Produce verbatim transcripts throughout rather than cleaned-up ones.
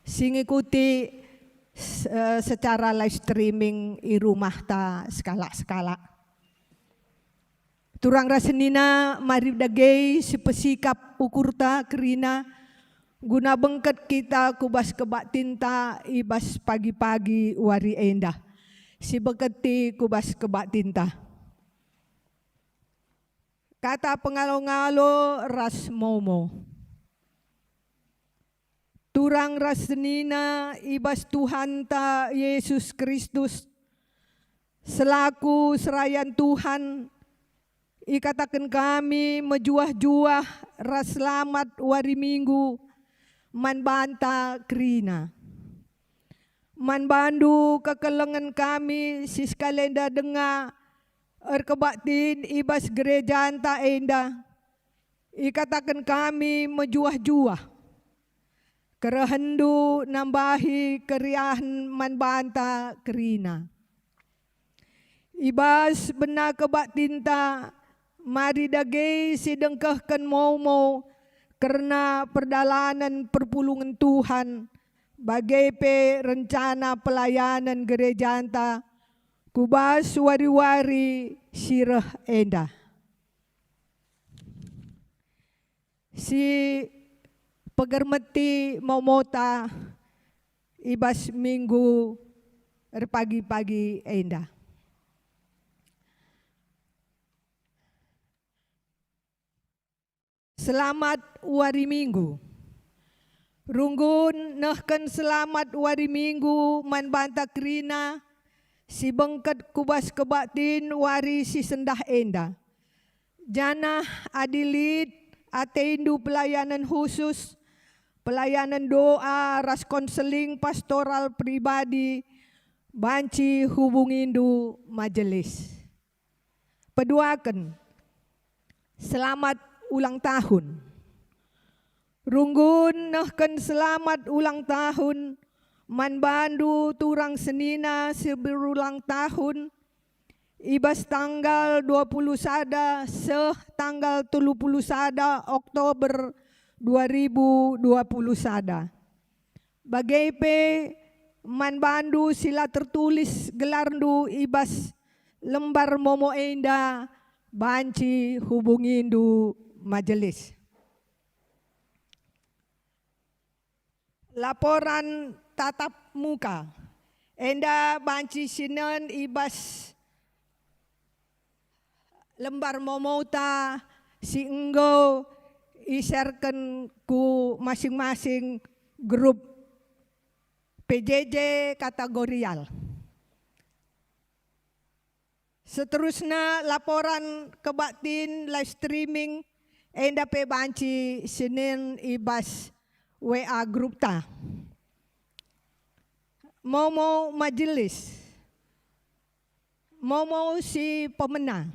si ngikuti s-, eh, secara live streaming i rumahta sekalak-sekalak. Turang ras senina, mari dage sipesikap ukurta kerina, guna bengket kita ku bas kebaktinta i bas pagi-pagi wari enda. Sibengketi ku bas kebaktinta. Kata pengalo-ngalo ras momo. Turang ras senina i bas Tuhanta Jesus Kristus, selaku serayan Tuhan, ikataken kami mejuah-juah ras selamat wari Minggu man banta kerina. Man bandu kekelengen kami si sekalenda denga erkebaktin i bas gerejanta enda, ikataken kami mejuah-juah. Kerehenndu nambahi keriahen man banta kerina. I bas bena kebaktinta, mari dage sidengkehken momo kerna perdalanen perpulungen Tuhan, bage pe rencana pelayanen gerejanta ku bas wari-wari si reh enda. Si pegermeti momota i bas minggu erpagi-pagi enda. Selamat wari Minggu. Runggun nehken selamat wari Minggu man banta kerina si bengket ku bas kebaktin wari si sendah enda. Janah adi lit atendu pelayanen khusus, pelayanen doa ras konseling pastoral pribadi, banci hubungindu majelis. Peduaken, selamat ulang tahun. Runggun nehken selamat ulang tahun man bandu turang senina si berulang tahun, i bas tanggal dua puluh sada seh tanggal telu puluh sada Oktober dua ribu dua puluh sada. Bage pe man bandu si la tertulis gelarndu i bas lembar momo enda, banci hubungindu majelis. Laporan tatap muka enda banci sinen i bas lembar momota si enggo iserken ku masing-masing grup P J J kategorial. Seterusna, laporan kebaktin live streaming enda pe banci sinen i bas W A grupta. Momo majelis. Momo si pemena.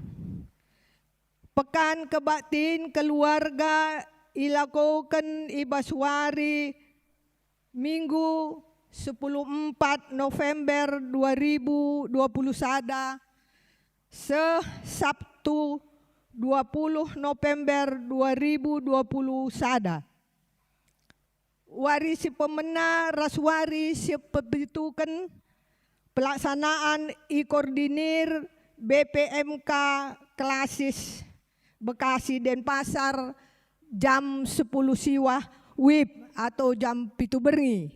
Pekan Kebaktin Keluarga ilakoken i bas wari Minggu sepuluh empat November dua ribu dua puluh sada seh Sabtu dua puluh November dua ribu dua puluh sada. Wari si pemena ras wari si pepituken pelaksanaan ikoordinir B P M K Klasis Bekasi Denpasar jam sepuluh siwah wib atau jam pitu berngi.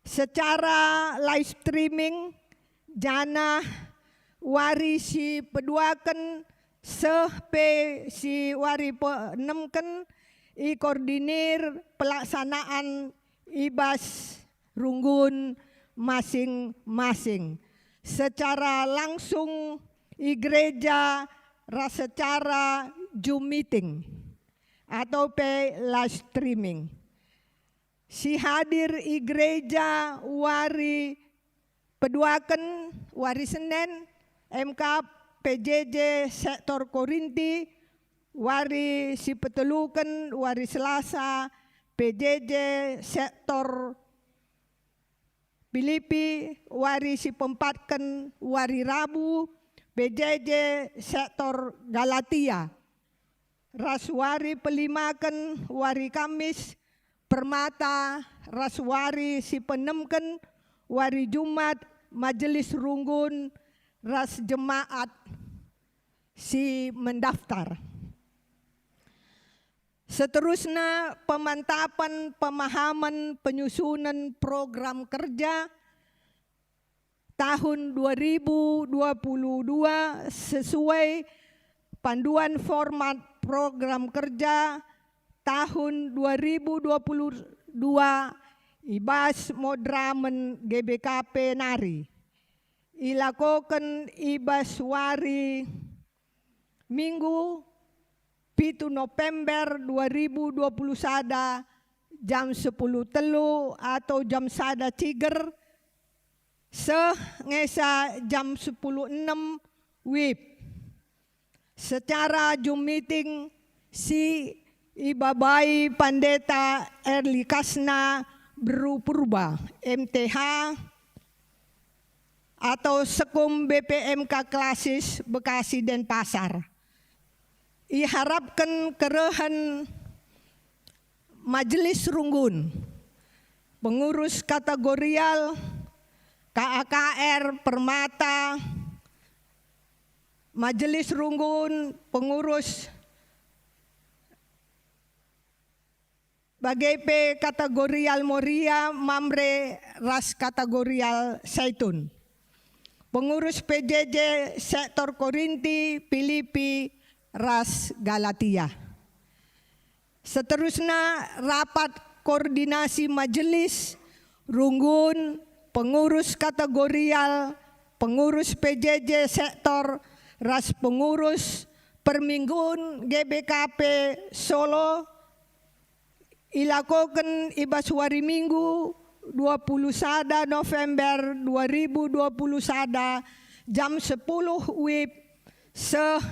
Secara live streaming, janah wari si peduaken seh pe si wari peenemken ikoordinir pelaksanaan i bas runggun masing-masing secara langsung i gereja ras secara Zoom meeting atau pe live streaming. Si hadir i gereja wari peduaken, wari Senen, M K P J J sektor Korinti, wari si peteluken, wari Selasa, P J J sektor Pilipi, wari si peempatken, wari Rabu, P J J sektor Galatia, ras wari pelimaken, wari Kamis, Permata, ras wari si penemken wari Jumat Majelis Runggun ras jemaat si mendaftar. Seterusna, pemantapan pemahaman penyusunan program kerja tahun dua ribu dua puluh dua sesuai panduan format program kerja tahun dua ribu dua puluh dua i bas moderamen G B K P nari. Ilakoken i bas wari Minggu, pitu November dua ribu dua puluh sada, jam sepuluh telu atau jam sada ciger, seh ngesa jam sepuluh enem wib. Secara Zoom meeting si ibabai Pandeta Erli Kasna Beru Purba, M T H, atau Sekum B P M K Klasis Bekasi Denpasar. Iharapken kerehen Majelis Runggun, pengurus kategorial, K A K R, Permata, Majelis Runggun, pengurus bage pe kategorial Moria, Mamre, ras kategorial Saitun. Pengurus P J J sektor Korinti, Pilipi, ras Galatia. Seterusna, rapat koordinasi majelis, runggun, pengurus kategorial, pengurus P J J sektor, ras pengurus perminggun G B K P Solo, ilakoken i bas wari Minggu, dua puluh sada November dua ribu dua puluh sada, jam sepuluh wib seh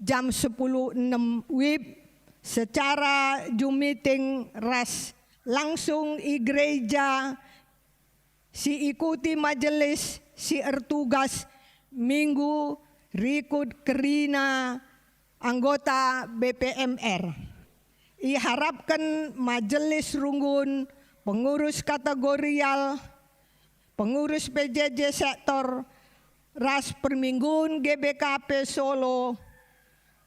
jam sepuluh enem wib, secara Zoom meeting ras langsung i gereja, si ikuti majelis si ertugas Minggu rikut kerina anggota B P M R. Iharapken majelis runggun, pengurus kategorial, pengurus P J J sektor, ras perminggun G B K P Solo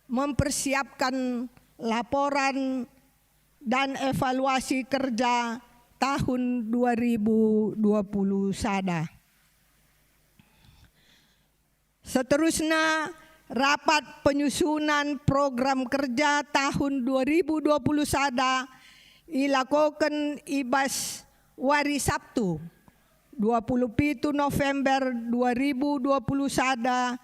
mempersiapkan laporan dan evaluasi kerja tahun dua ribu dua puluh sada. Seterusna, rapat penyusunan program kerja tahun dua ribu dua puluh sada ilakoken i bas wari Sabtu, dua puluh pitu November dua ribu dua puluh sada,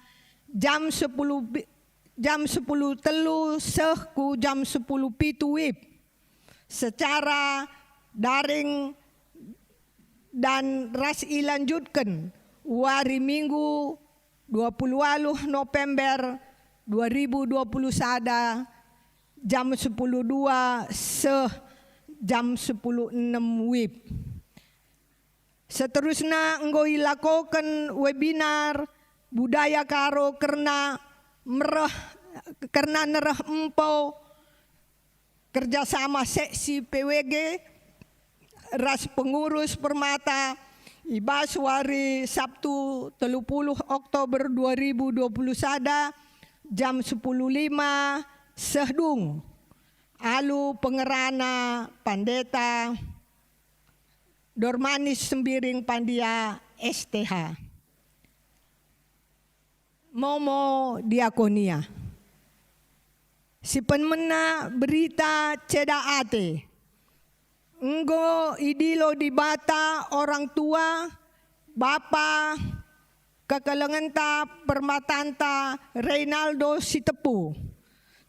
jam sepuluh bi-, jam sepuluh telu seh ku jam sepuluh pitu wib, secara daring dan ras ilanjutken wari Minggu dua puluh waluh November dua ribu dua puluh sada, jam sepuluh dua seh jam sepuluh enem wib. Seterusna enggo ilakoken webinar budaya Karo kerna mereh, kerna nereh empo kerjasama seksi P W G ras pengurus Permata i bas wari Sabtu telu puluh Oktober dua ribu dua puluh sada, jam sepuluh lima seh dung, alu pengerana Pandeta Dormanis Sembiring Pandia, S T H. Momo diakonia. Si pemena berita ceda ate. Enggo idilo Dibata orang tua, bapa, kekelengenta, permatanta Reynaldo Sitepu,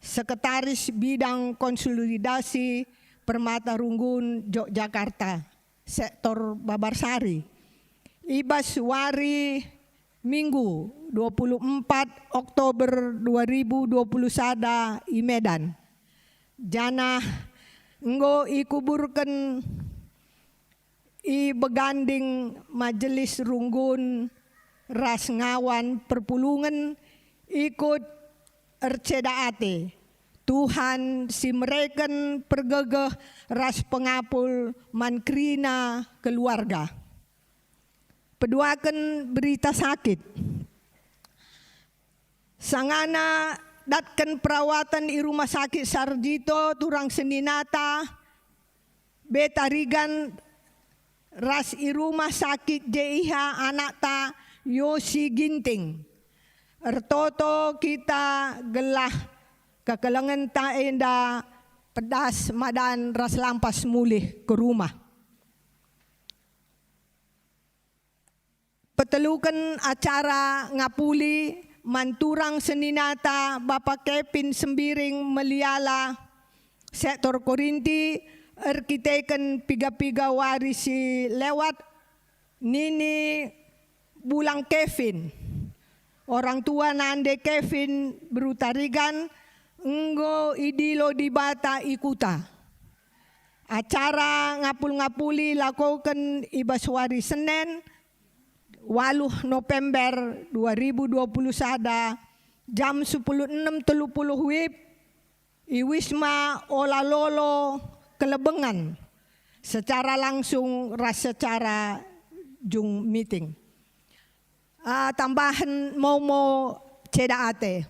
Sekretaris Bidang Konsolidasi Permata Runggun Yogyakarta, sektor Babarsari, i bas wari Minggu, dua puluh empat Oktober dua ribu dua puluh sada i Medan, janah enggo ikuburken i beganding Majelis Runggun ras ngawan perpulungen ikut erceda ate. Tuhan si mereken pergegeh ras pengapul man kerina keluarga. Peduaken berita sakit. Sangana datken perawatan i Rumah Sakit Sarjito turang seninata, Betarigan ras i Rumah Sakit J I H anakta Yosi Ginting. Ertoto kita gelah kekelengenta enda pedas madan ras lampas mulih ke rumah. Peteluken acara ngapuli man turang seninata Bapa Kevin Sembiring Meliala, sektor Korinti, erkiteken piga-piga wari si lewat, nini Bulang Kevin, orang tua nande Kevin Berutarigan, enggo idilo Dibata i kuta. Acara ngapul-ngapuli lakoken i bas wari Senen, waluh November dua ribu dua puluh sada, jam sepuluh enem telu puluh wib, i Wisma Ola Lolo Kelebengan, secara langsung ras secara Zoom meeting. Ah, tambahen momo ceda ate.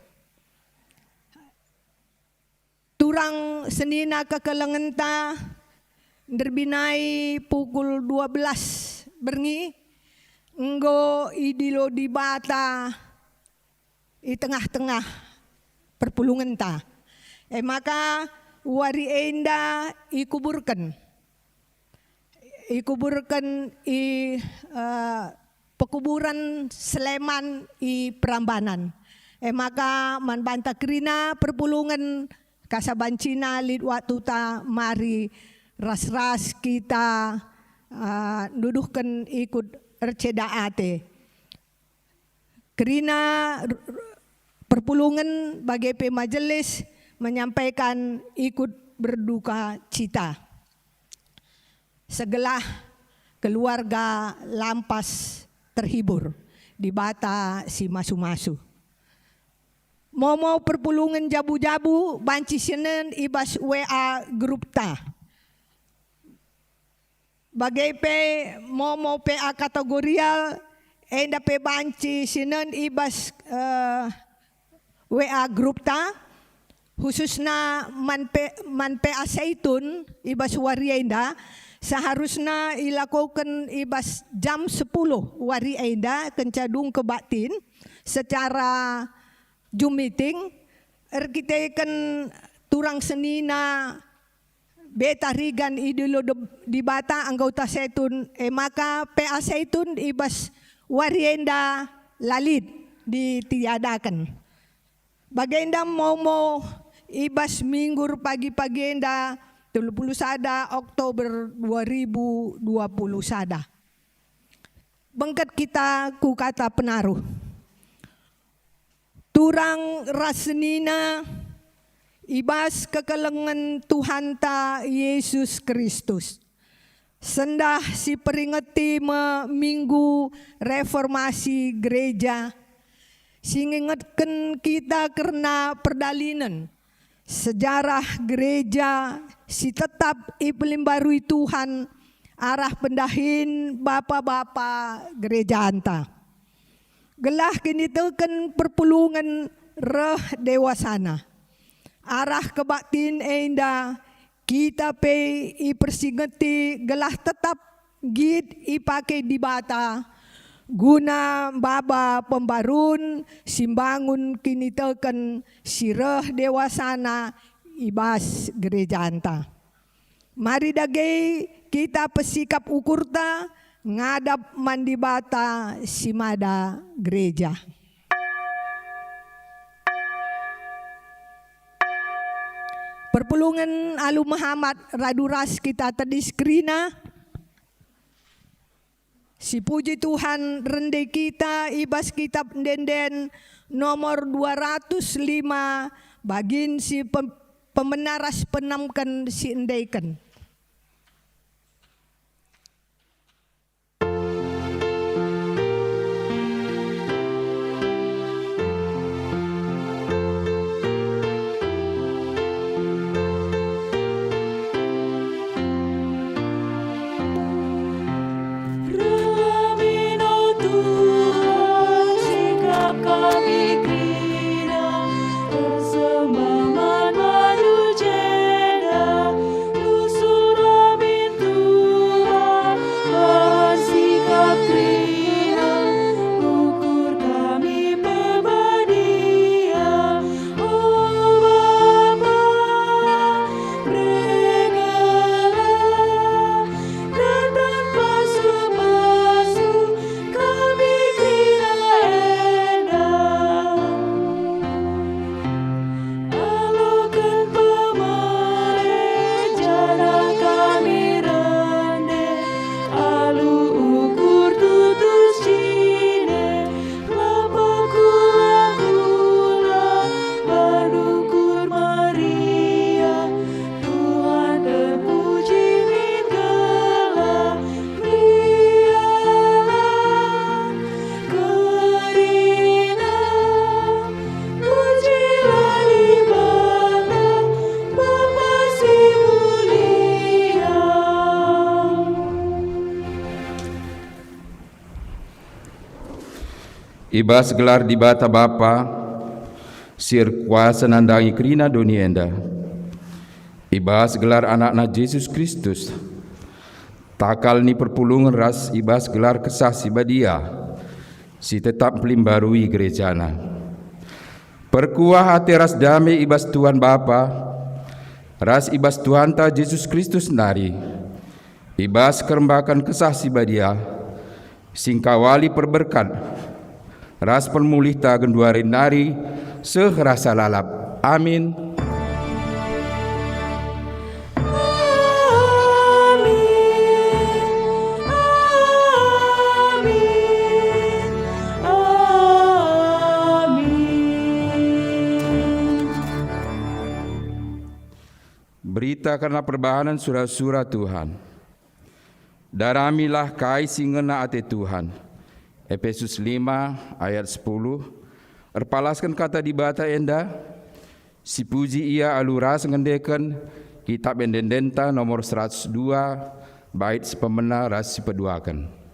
Turang senina kekelengenta nderbinai pukul dua belas berngi enggo idilo Dibata i tengah-tengah perpulungenta. E maka wari enda ikuburken. Ikuburken i, eh, pekuburen Sleman i Prambanan. E maka man banta kerina perpulungen, kasa bancina lit waktuta mari ras-ras kita, eh, nuduhken ikut erceda ate. Kerina r-, r-, perpulungen bage pe majelis menyampaikan ikut berduka cita. Segelah keluarga lampas terhibur, Dibata si masu-masu. Momo perpulungen jabu-jabu banci sinen i bas W A grupta. Bage pe momo P A kategorial, enda pe banci sinen i bas, eh, W A grupta, khususna man P-, man P A Seitun i bas wari enda, seharusna ilakoken i bas jam sepuluh wari enda kenca dung kebaktin secara Zoom meeting, erkiteken turang senina Betarigan idilo Dib-, Dibata anggota Seitun, e maka P A Seitun i bas wari enda la lit ditiadaken. Bagenda momo i bas minggu erpagi-pagi enda, telu puluh sada Oktober dua ribu dua puluh sada. Bengket kita ku kata penaruh. Turang ras senina i bas kekelengen Tuhanta Yesus Kristus. Sendah siperingeti me Minggu Reformasi Gereja, si ngingetken kita kerna perdalinen sejarah gereja si tetap ipelimbarui Tuhan arah pendahin bapa-bapa gerejanta. Gelah kiniteken perpulungen reh dewasana. Arah kebaktin enda, kita pe ipersingeti gelah tetap nggit ipake Dibata guna maba pembarun si mbangun kiniteken si reh dewasana i bas gerejanta. Mari dage kita pesikap ukurta ngadap man Dibata si mada gereja. Perpulungen alu mehamat radu ras kita tedis kerina. Sipuji Tuhan, rende kita i bas Kitap Ende-enden nomor dua ratus lima, bagin si pem-, pemena ras penamken si endeken. I bas gelar Dibata Bapa, si erkuasa nandangi kerina doni enda. I bas gelar AnakNa Jesus Kristus, takal ni perpulungen ras i bas gelar Kesah Si Badia, si tetap mpelimbarui gerejana. Perkuah ate ras dame i bas Tuhan Bapa, ras i bas Tuhanta Jesus Kristus nari, i bas kerembaken Kesah Si Badia, si ngkawali perberkat ras permulihta genduari nari seh rasa lalap. Amin. Amin. Amin. Amin. Berita kerna perbahanen sura-sura Tuhan. Daramilah kai si ngena ate Tuhan. Epesus lima ayat sepuluh. Erpalasken kata Dibata enda, sipuji Ia alu ras ngendeken Kitap Ende-endenta nomor seratus dua, bait si pemena ras si peduaken.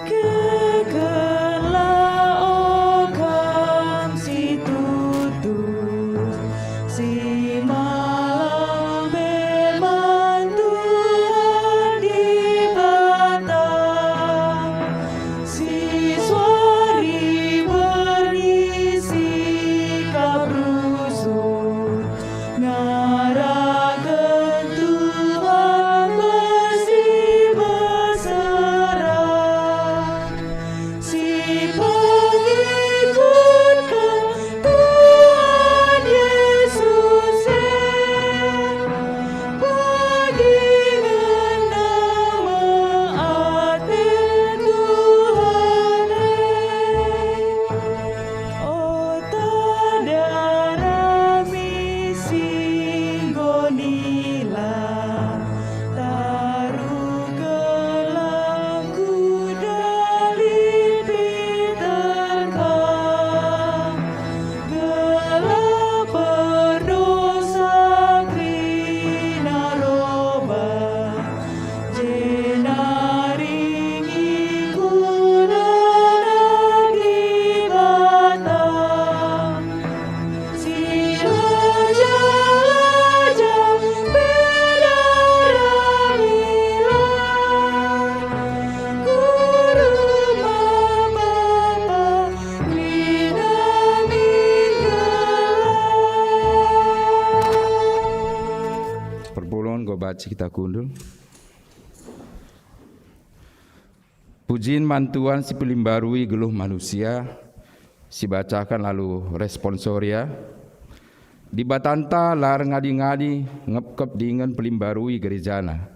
Kekekenlah, o kam si tutus, si malang man Tuhan Dibata, si suari berisi kap rusur, ngaraken Tuhan besi mesera. Si pengikutken Tuhan Yesus e, bagi ngena me ate Tuhan e. Ota darami si enggo nila, taruhkenlah ku dali Peter ka, gelah perdosa kerina roba, jenari ngikut Anak Dibata. Si raja-raja pe daramilah, ku rumah Bapa kerina min gelah. Perpulungen enggo banci kita kundul. Pujin man Tuhan si pelimbarui geluh manusia, sibacaken alu responsoria. Dibatanta la erngadi-ngadi ngepkep dingen pelimbarui gerejana,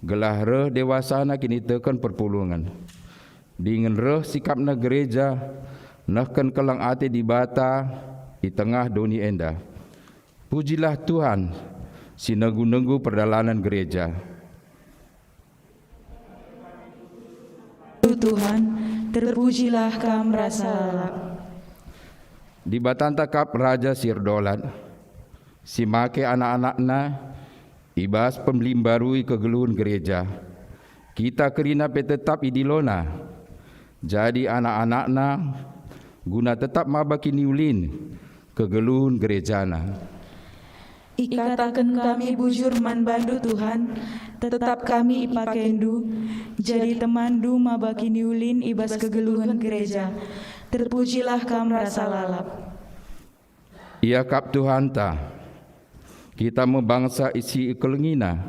gelah reh dewasana kiniteken perpulungen, dingen reh sikapna gereja nehken keleng ate Dibata i tengah doni enda. Pujilah Tuhan, si nenggu-nenggu perdalanen gereja. Tuhan, terpujilah Kam rasa lalap. Dibatanta kap Raja si erdolat, si make anak-anakNa i bas pemelimbarui kegeluhen gereja. Kita kerina pe tetap idiloNa jadi anak-anakNa, guna tetap maba kiniulin kegeluhen gerejana. Ikataken kami bujur man bandu, Tuhan, tetap kami ipakendu jadi temanndu maba kiniulin i bas kegeluhen gereja. Terpujilah Kam rasa lalap. Iakap Tuhanta, kita me bangsa si ikelengiNa.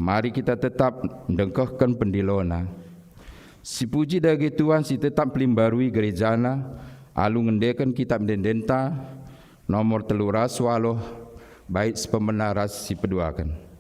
Mari kita tetap ndengkehken pendiloNa. Sipuji dage Tuhan si tetap pelimbarui gerejaNa alu ngendeken Kitap Ende-endenta nomor telu ras waluh, bait si pemena ras si peduaken.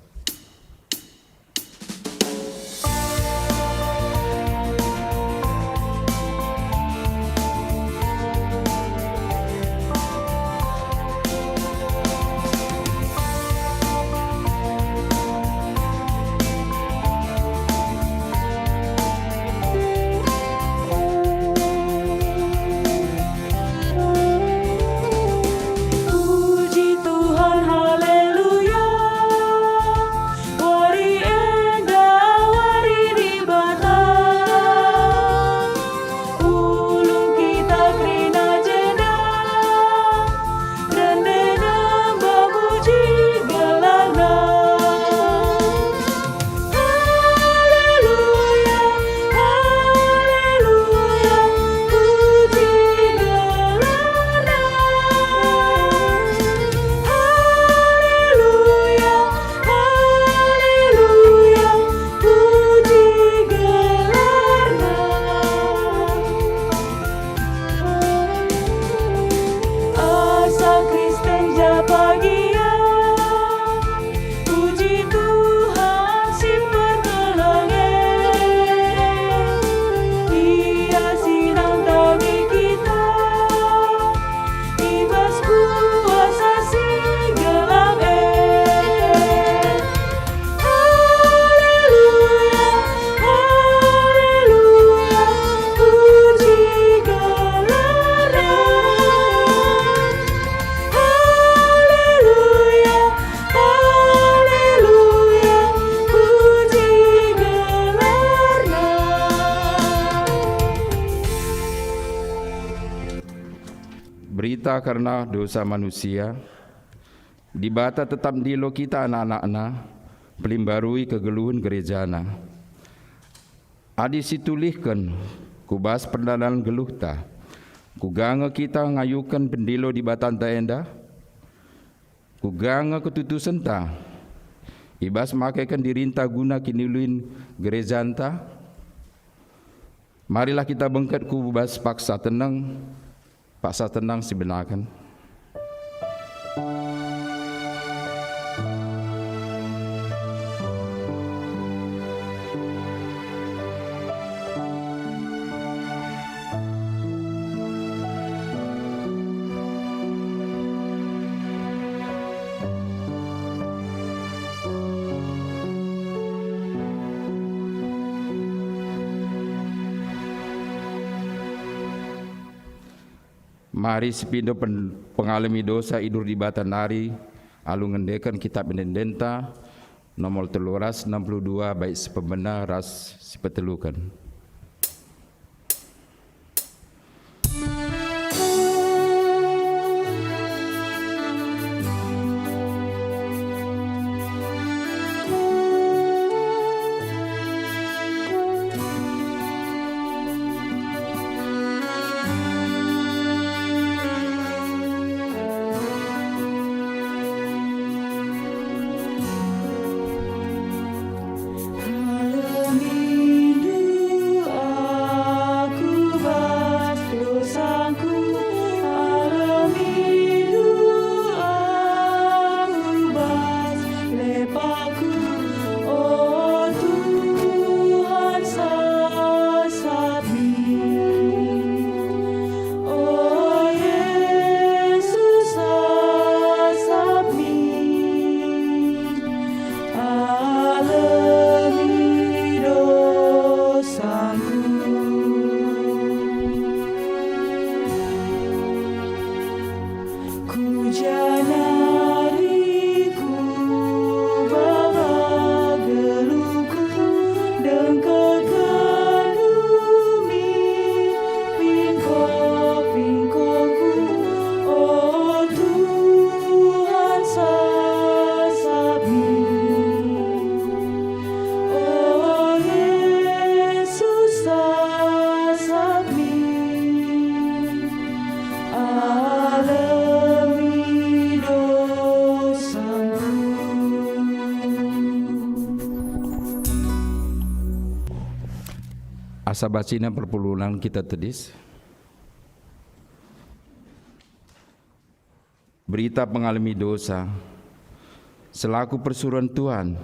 Kita kerna dosa manusia, Dibata tetap ndilo kita anak-anakNa, pelimbarui kegeluhen gerejana. Adi situlihken ku bas perdalan geluhta, kuga nge kita ngayuken pendilo Dibatanta enda? Kuga nge ketutusenta i bas makeken dirinta guna kiniulin gerejanta? Marilah kita bengket ku bas paksa teneng, paksa tenang sibenaken. Mari sipindo pen-, pengalemi dosa idur Dibata nari alu ngendeken Kitap Ende-endenta, nomor telu ras enam puluh dua, bait si pemena ras si peteluken. Alemindu aku bas dosaku, alemindu aku bas lepahku, o Tuhan, sasap min. O Yesus, sasap min. Alemi dosangku. Ku ja nari kubaba geluhku, dengkehken dumi pingko-pingkoku, o Tuhan, sasap min. O Yesus, sasap min, alemi dosangku. Asa bacina perpulungen kita tedis. Berita pengalemi dosa. Selaku persuruhen Tuhan,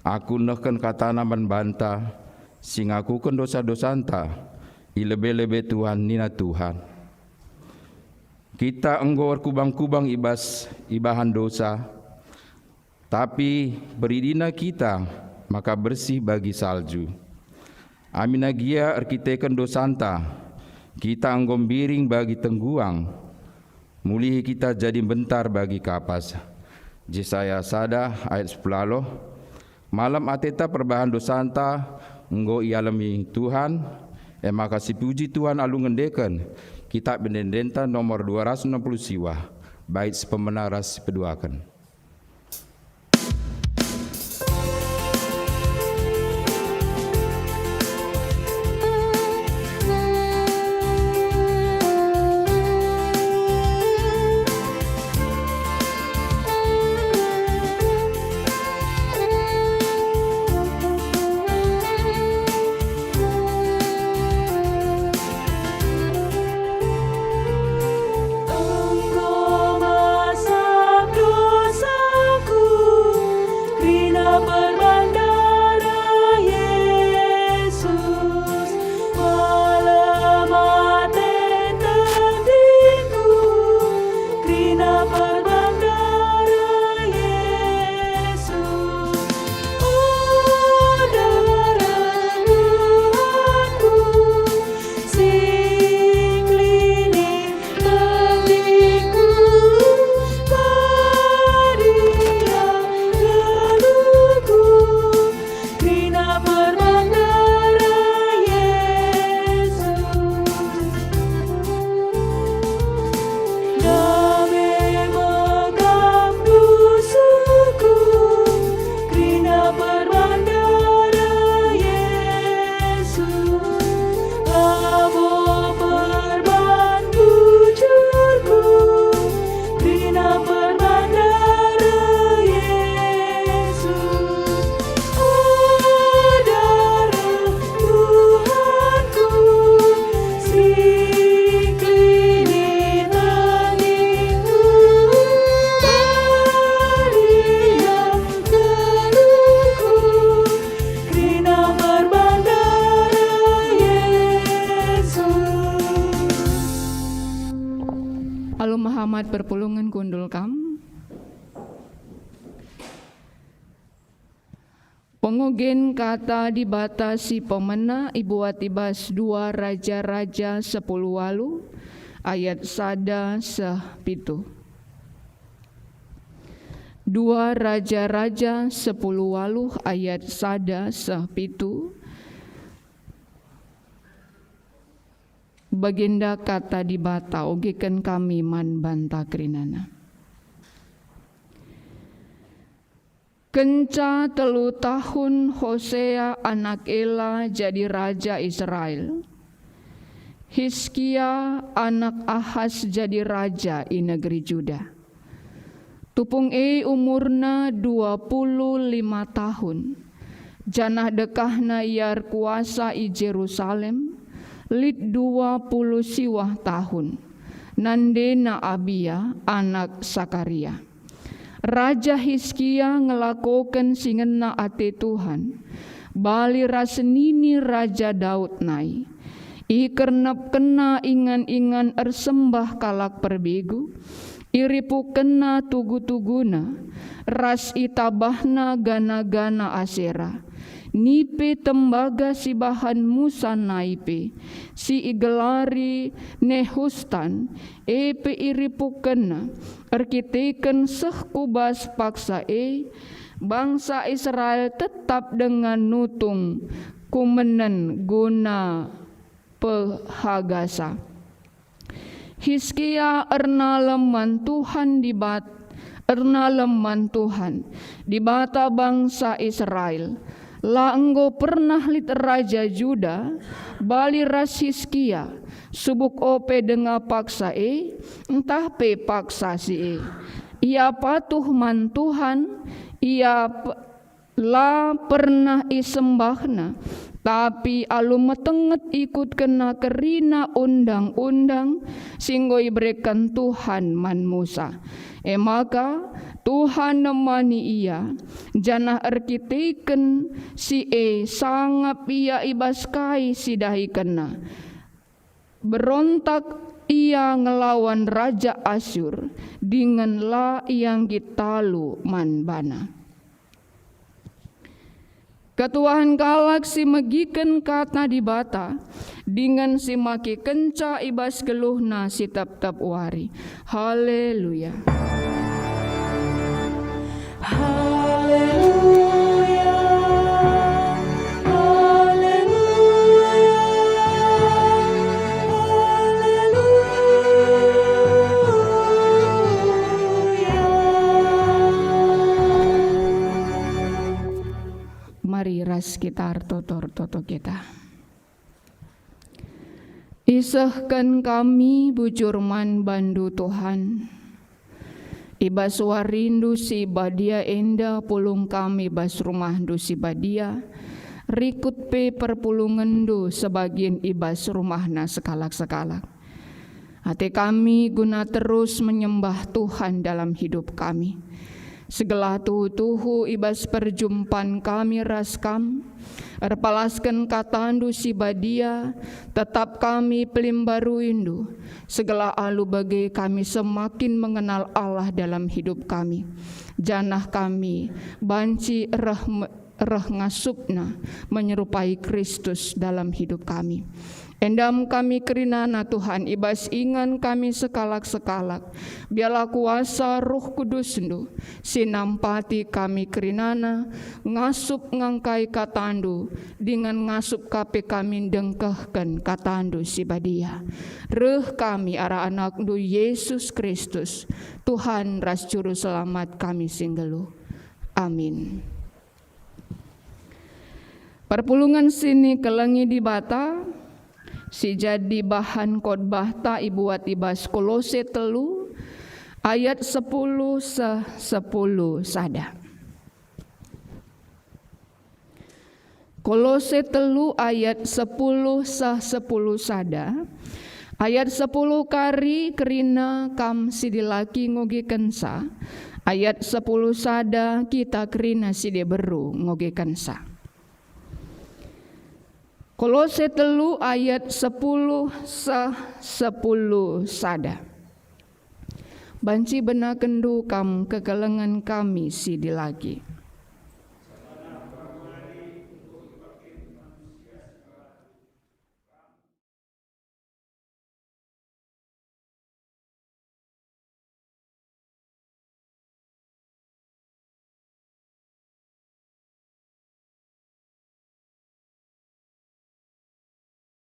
aku nehken kataNa man banta si ngakuken dosa-dosanta i lebe-lebe Tuhan, nina Tuhan. Kita enggo erkubang-kubang i bas ibahan dosa, tapi beridina kita maka bersih bagi salju. Aminna gia erkiteken dosanta, kita enggo mbiring bagi tengguang, mulihi kita jadi mbentar bagi kapas. Jesaya sada ayat sepuluh, malem ateta perbahan dosanta enggo ialemi Tuhan, e maka sipuji Tuhan alu ngendeken Kitap Ende-endenta nomor dua ratus enam puluh siwah, bait si pemena ras si peduaken. Perpulungen kundul kam. Pengogen Kata Dibata si pemena ibuat i bas dua Raja-Raja sepuluh waluh ayat sada seh pitu. Dua Raja-Raja sepuluh waluh ayat sada seh pitu. Bagenda Kata Dibata, ogeken kami man banta kerinana. Kenca telu tahun Hosea anak Ela jadi raja Israel, Hiskia anak Ahas jadi raja i negeri Juda. Tupung e umurna dua puluh lima tahun, janah dekahna ia erkuasa i Jerusalem lit dua puluh siwah tahun. Nandena Abia anak Sakaria. Raja Hiskia ngelakoken si ngena ate Tuhan, bali ras nini Raja Daud nai. Ikernepkenna ingan-ingan ersembah kalak perbegu, iripukenna tugu-tuguna, ras itabahna gana-gana Asera. Nipe tembaga si bahan Musa nai pe, si igelari Nehustan, e pe iripukenna. Erkiteken seh ku bas paksa e, bangsa Israel tetap denga nutung kumenen guna pehagasa. Hiskia ernalem man Tuhan Dibat-, ernalem man Tuhan, Dibata bangsa Israel. La enggo pernah lit raja Juda bali ras Hiskia, subuk ope denga paksa e, ntah pe paksa si e. Ia patuh man Tuhan, ia p-, la pernah isembahna, tapi alu metenget ikutkenna kerina undang-undang si enggo ibereken Tuhan man Musa. E maka Tuhan nemani ia, janah erkiteken si e sangap ia i bas kai si dahikenna. Berontak ia ngelawan raja Asyur, dingen la ia nggit talu man bana. Ketuahen kalak si megiken Kata Dibata, dingen si makekenca i bas geluhna si tep-tep wari. Haleluya. Haleluya, haleluya, haleluya. Mari ras kita ertoto-ertoto kita. Isehken kami bujur man bandu, Tuhan. I bas warindu si badia enda pulung kami i bas rumahndu si badia, rikut pe perpulungenndu sebagin i bas rumahna sekalak-sekalak. Ate kami guna terus menyembah Tuhan dalam hidup kami. Segelah tuhu-tuhu i bas perjumpan kami ras Kam, erpalasken katandu si badia, tetap kami pelimbaruindu, segelah alu bage kami semakin mengenal Allah dalam hidup kami, janah kami banci reh me-, reh ngasupna menyerupai Kristus dalam hidup kami. Endam kami kerinana, Tuhan, i bas ingan kami sekalak-sekalak. Biarlah kuasa Roh Kudusndu si nampati kami kerinana, ngasup ngangkai katandu, dingen ngasup ka pe kami ndengkehken katandu si badia. Reh kami arah anakndu Yesus Kristus, Tuhan ras Juru Selamat kami si nggeluh. Amin. Perpulungen si nikelengi Dibata, si jadi bahan khotbahta ibuat i bas Kolose telu ayat sepuluh seh sepuluh sada. Kolose telu ayat sepuluh seh sepuluh sada. Ayat sepuluh kari kerina kam si dilaki ngogekenca, ayat sepuluh sada kita kerina si diberu ngogekenca. Kolose telu ayat sepuluh seh sepuluh sada. Banci benakenndu kam kekelengen kami si dilaki.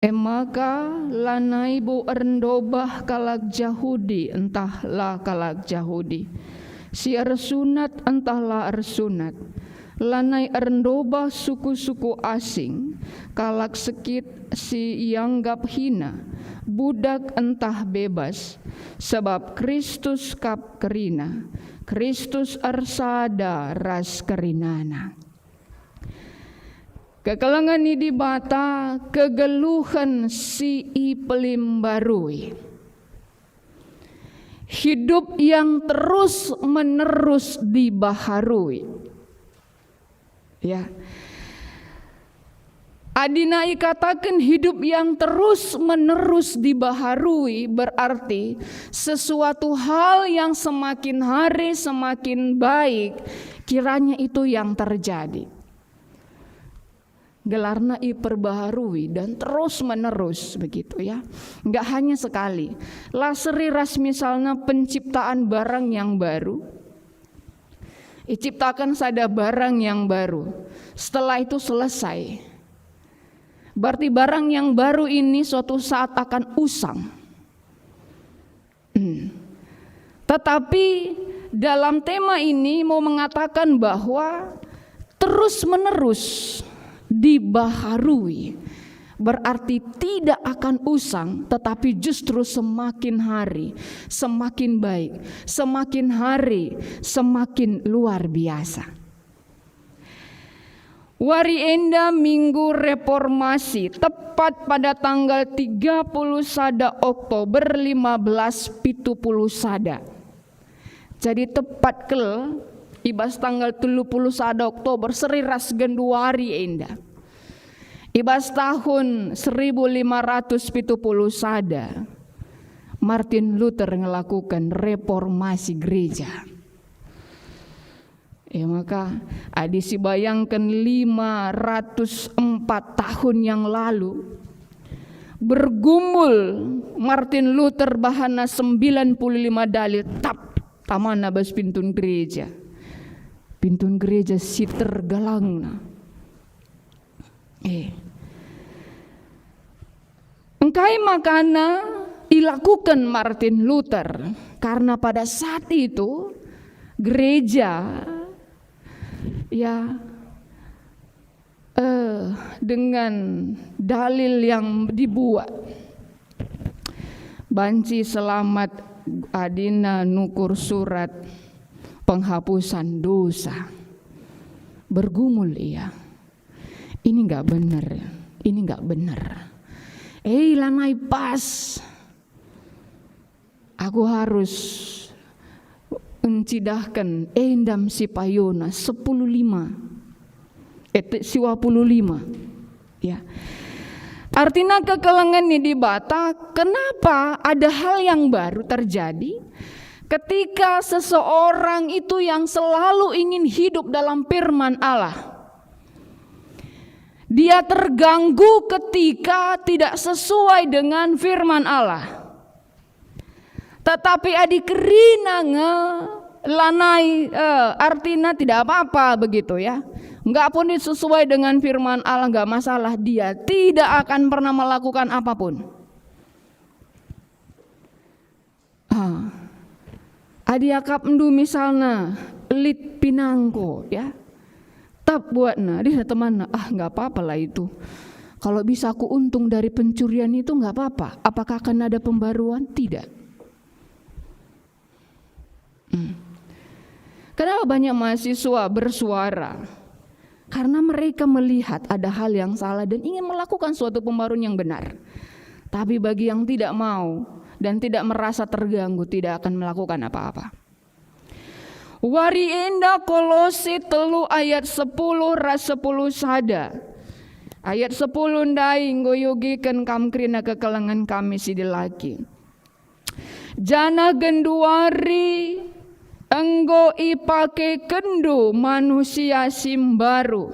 E maka lanai bo erndobah kalak Jahudi ntah la kalak Jahudi, si ersunat ntah la ersunat, lanai erndobah suku-suku asing, kalak sekit si ianggap hina, budak ntah bebas, sabap Kristus kap kerina, Kristus ersada ras kerinana. Kekelengen ni Dibata, kegeluhen si ipelimbarui. Hidup yang terus-menerus dibaharui. Ya. Adina ikataken hidup yang terus-menerus dibaharui, berarti sesuatu hal yang semakin hari semakin baik, kiranya itu yang terjadi. Gelarna iperbaharui dan terus-menerus begitu, ya. Enggak hanya sekali. La seri ras misalna penciptaan barang yang baru. Iciptakan sada barang yang baru. Setelah itu selesai. Berarti barang yang baru ini suatu saat akan usang. Hmm. Tetapi dalam tema ini mau mengatakan bahwa terus-menerus dibaharui, berarti tidak akan usang, tetapi justru semakin hari semakin baik, semakin hari semakin luar biasa. Wari enda Minggu Reformasi, tepat pada tanggal tiga puluh sada Oktober lima belas pitu puluh sada. Jadi tepat kal i bas tanggal telu puluh sada Oktober seri ras genduari enda. I bas tahun seribu lima ratus pitu puluh sada, Martin Luther ngelakuken reformasi gereja. E maka, adi sibayangken lima ratus empat tahun yang lalu, bergumul Martin Luther bahanna sembilan puluh lima dalil, tap, tamana bas pintun gereja. Pintun gereja si tergalangna. Eh. Engkai makana ilakuken Martin Luther? Karena pada saat itu gereja, ya, eh, dengan dalil yang dibuat, banci selamat adina nukur surat penghapusan dosa. Bergumul ia. Ini nggak bener, ini nggak bener. Eh, lanai pas. Aku harus ncidahken endam si payona, sepuluh lima. Eh, te-, siwa puluh lima. Ya. Artina kekelengen ni Dibata, kenapa ada hal yang baru terjadi ketika seseorang itu yang selalu ingin hidup dalam firman Allah, dia terganggu ketika tidak sesuai dengan firman Allah. Tetapi adi kerina nge lanai, eh, artina tidak apa-apa begitu ya. Enggak pun sesuai dengan firman Allah, enggak masalah. Dia tidak akan pernah melakukan apapun. Ah. Adi akapndu misalna lit pinangko, ya. Tap buatna, dih temanna, "Ah, nggak apa-apa lah itu. Kalau bisa aku untung dari pencurian itu, nggak apa-apa. Apakah akan ada pembaruan?" Tidak. Hmm. Kenapa banyak mahasiswa bersuara? Karena mereka melihat ada hal yang salah dan ingin melakukan suatu pembaruan yang benar. Tapi bagi yang tidak mau dan tidak merasa terganggu, tidak akan melakukan apa-apa. Wari enda Kolose telu ayat sepuluh ras sepuluh sada. Ayat sepuluh ndai enggo iogiken kam kerina kekelengen kami si dilaki. Janah genduari enggo ipakekenndu manusia si mbaru.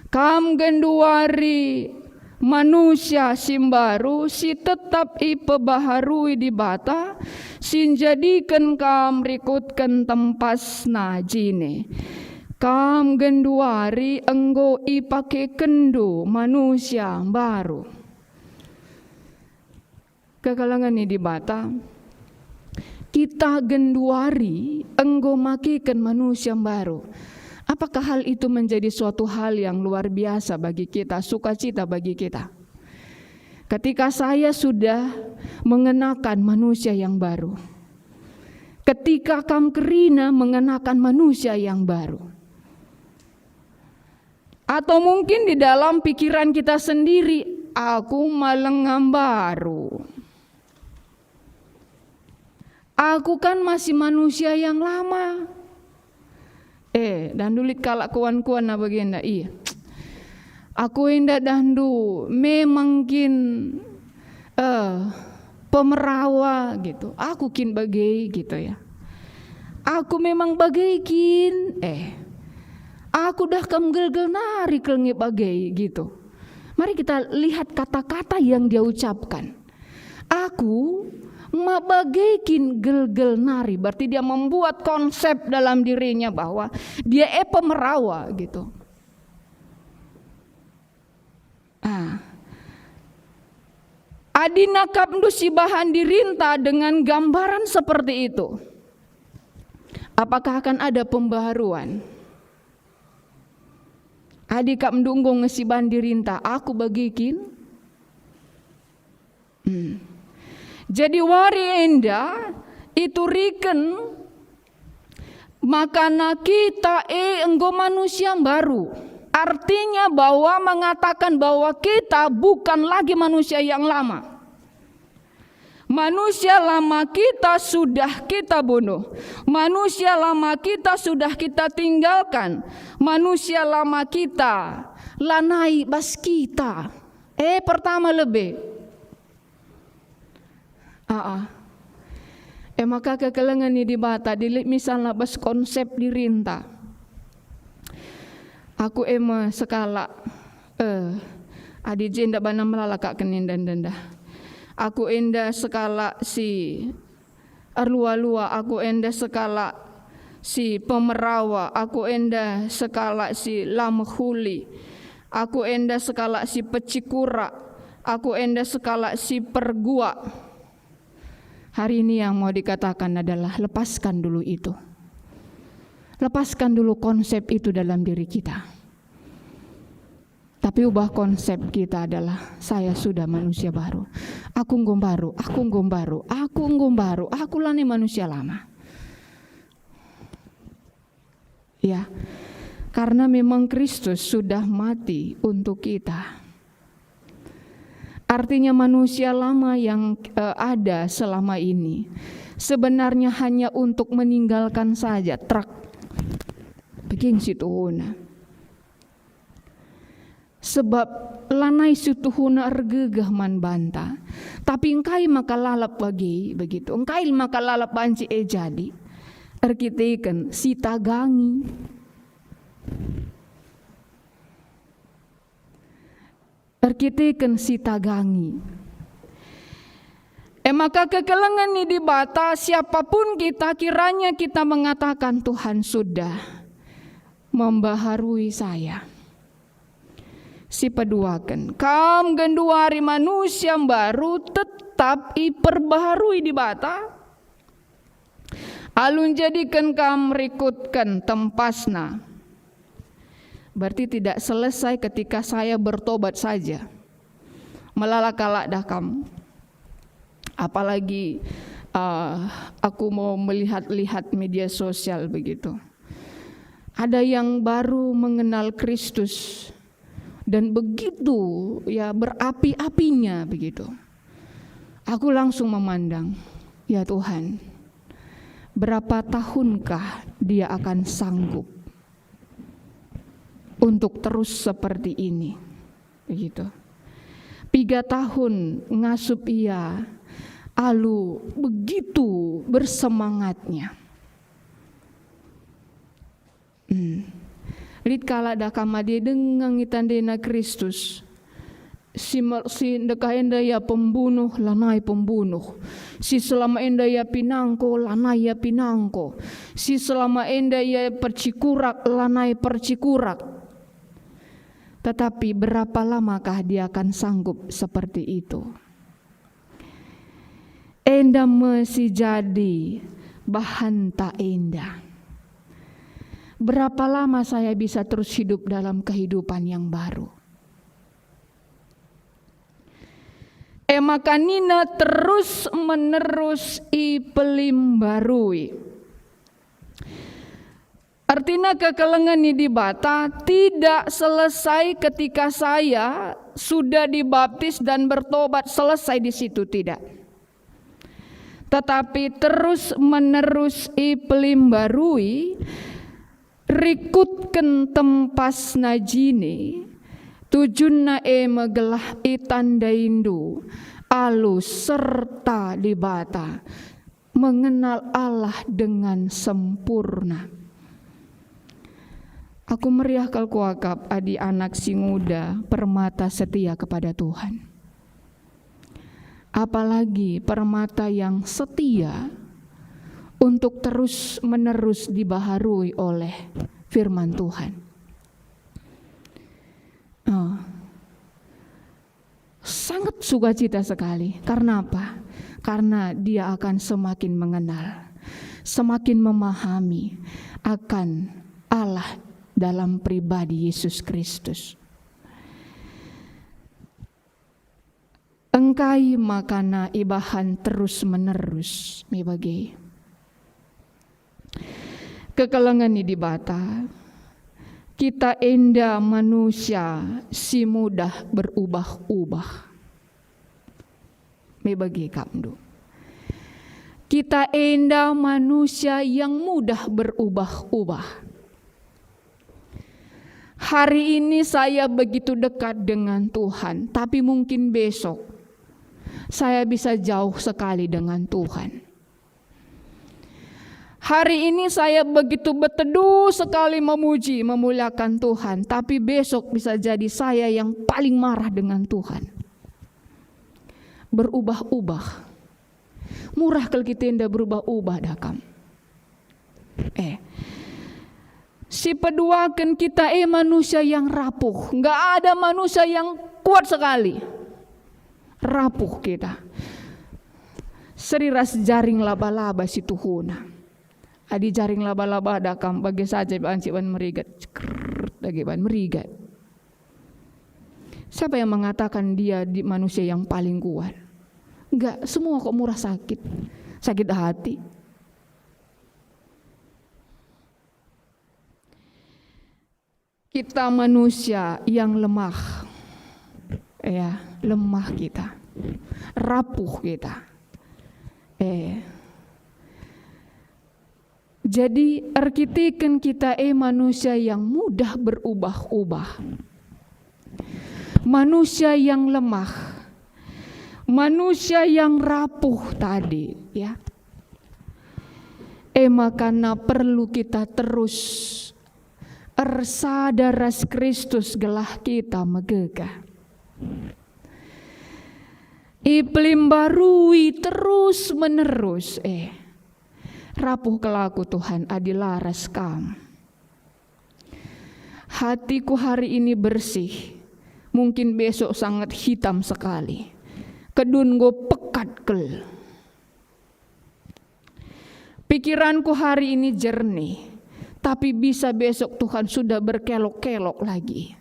Kam genduari manusia si mbaru si tetap ipebaharui Dibata, si njadiken kam rikutken tempasNa jine. Kam genduari enggo ipakekenndu manusia mbaru. Kekelengen ni Dibata, kita genduari enggo makeken manusia mbaru. Apakah hal itu menjadi suatu hal yang luar biasa bagi kita, sukacita bagi kita? Ketika saya sudah mengenakan manusia yang baru. Ketika kam kerina mengenakan manusia yang baru. Atau mungkin di dalam pikiran kita sendiri, "Aku malem mbaru. Aku kan masih manusia yang lama." Eh, dahndu lit kalak kuan-kuan na bagenda, iya. Aku enda dahndu memang kin, eh, pemerawa gitu. Aku kin bage gitu ya. Aku memang bage kin, eh. Aku dah kam gelgel nari kal nge bage gitu. Mari kita lihat kata-kata yang dia ucapkan. Aku ma bage kin gelgel nari. Berarti dia membuat konsep dalam dirinya bahwa dia e pemerawa gitu. Ah. Adi nakapndu sibahan dirinta dengan gambaran seperti itu, apakah akan ada pembaharuan? Adi kapndu enggo ngesibahan dirinta, aku bage kin? Hmm. Jadi wari enda ituriken makana kita e enggo manusia mbaru. Artinya bahwa mengatakan bahwa kita bukan lagi manusia yang lama. Manusia lama kita sudah kita bunuh. Manusia lama kita sudah kita tinggalkan. Manusia lama kita lanai bas kita. Eh, pertama lebe. Aa. E maka kekelengen ni Dibata, dilit misalna bas konsep dirinta. Aku e me sekalak, eh, adi jenda bana melala ka keninda-ndenda. Aku enda sekalak si erlua-lua, aku enda sekalak si pemerawa, aku enda sekalak si la mehuli, aku enda sekalak si pecikura, aku enda sekalak si perguak. Hari ini yang mau dikatakan adalah lepaskan dulu itu. Lepaskan dulu konsep itu dalam diri kita. Tapi ubah konsep kita adalah, "Saya sudah manusia baru. Aku enggo mbaru, aku enggo mbaru, aku enggo mbaru, aku lanai manusia lama." Ya, karena memang Kristus sudah mati untuk kita. Artinya manusia lama yang, eh, ada selama ini sebenarnya hanya untuk meninggalkan saja truk. Begin situhuna. Sebab lanai situhuna ergegeh man banta. Tapi engkai maka lalap bage begitu? Engkai maka lalap banci e jadi? Erkiteken sitagangi. Erkiteken sitagangi. E maka kekelengen ni Dibata, siapapun kita, kiranya kita mengatakan, "Tuhan sudah membaharui saya." Sipeduaken, kam genduari manusia mbaru tetap iperbaharui Dibata. Alu njadiken kam rikutken tempasna. Berarti tidak selesai ketika saya bertobat saja. Melala kalak dah kam. Apalagi, eh, aku mau melihat-lihat media sosial begitu. Ada yang baru mengenal Kristus dan begitu, ya, berapi-apinya begitu. Aku langsung memandang, "Ya Tuhan, berapa tahunkah dia akan sanggup untuk terus seperti ini?" Begitu. Piga tahun ngasup ia, Alu begitu bersemangatnya. Hmm. Lit kalak dah kam adi denga itandena Kristus. Si me-, si ndekah enda ia pembunuh, lanai pembunuh. Si selama enda ia pinangko, lanai ia pinangko. Si selama enda ia percikurak, lanai percikurak. Tetapi berapa lamakah dia akan sanggup seperti itu? Enda me si jadi bahanta enda. Berapa lama saya bisa terus hidup dalam kehidupan yang baru? E maka nina terus-menerus ipelimbarui. Artina kekelengen ni Dibata tidak selesai ketika saya sudah dibaptis dan bertobat, selesai di situ, tidak. Tetapi terus-menerus ipelimbarui, rikutken tempasna jine, tujunna e me gelah itandaindu alu serta Dibata, mengenal Allah dengan sempurna. Aku meriah kal kuakap adi anak si nguda permata setia kepada Tuhan. Apalagi permata yang setia untuk terus-menerus dibaharui oleh firman Tuhan. Ah. Sangat sukacita sekali. Karena apa? Karena dia akan semakin mengenal, semakin memahami akan Allah dalam pribadi Yesus Kristus. Engkai makana ibahan terus-menerus me bage? Kekelengen ni Dibata, kita enda manusia si mudah berubah-ubah. Me bage kapndu. Kita enda manusia yang mudah berubah-ubah. Hari ini saya begitu dekat dengan Tuhan, tapi mungkin besok saya bisa jauh sekali dengan Tuhan. Hari ini saya begitu beteduh sekali memuji, memuliakan Tuhan, tapi besok bisa jadi saya yang paling marah dengan Tuhan. Berubah-ubah. Mudah kal kita enda berubah-ubah dah kam. Eh. Si peduaken kita, eh, manusia yang rapuh. Nggak ada manusia yang kuat sekali. Rapuh kita. Seri ras jaring laba-laba si tuhuna. Adi jaring laba-laba dah kam, bage saja banci ban merigat. Cekrrrt, bage ban merigat. Siapa yang mengatakan dia di manusia yang paling kuat? Enggak, semua kok mudah sakit. Sakit hati. Kita manusia yang lemah. Ya, lemah kita. Rapuh kita. Eh. Jadi, erkiteken kita e manusia yang mudah berubah-ubah. Manusia yang lemah. Manusia yang rapuh tadi, ya. E makana perlu kita terus ersada ras Kristus gelah kita megegah. Ipelimbarui terus-menerus, eh. Rapuh kal aku, Tuhan, adi la ras Kam. Hatiku hari ini bersih, mungkin besok sangat hitam sekali. Kedun enggo pekat kal. Pikiranku hari ini jernih, tapi bisa besok Tuhan sudah berkelok-kelok lagi.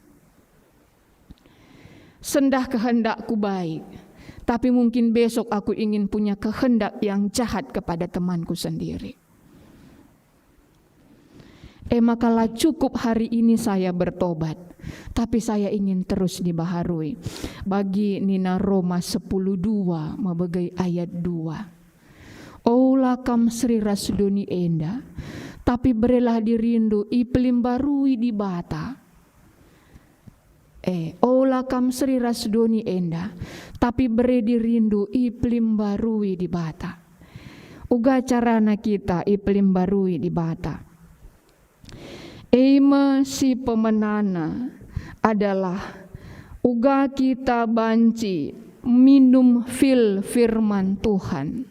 Sendah kehendakku baik, tapi mungkin besok aku ingin punya kehendak yang jahat kepada temanku sendiri. E maka la cukup hari ini saya bertobat, tapi saya ingin terus dibaharui. Bagi nina Roma sepuluh dua, mebege ayat dua. Ola kam seri ras doni enda, tapi berelah dirindu ipelimbarui Dibata. Eh, ola kam seri ras doni enda, tapi bere dirindu ipelimbarui Dibata. Uga carana kita ipelimbarui Dibata. E me si pemenana adalah uga kita banci minum fil firman Tuhan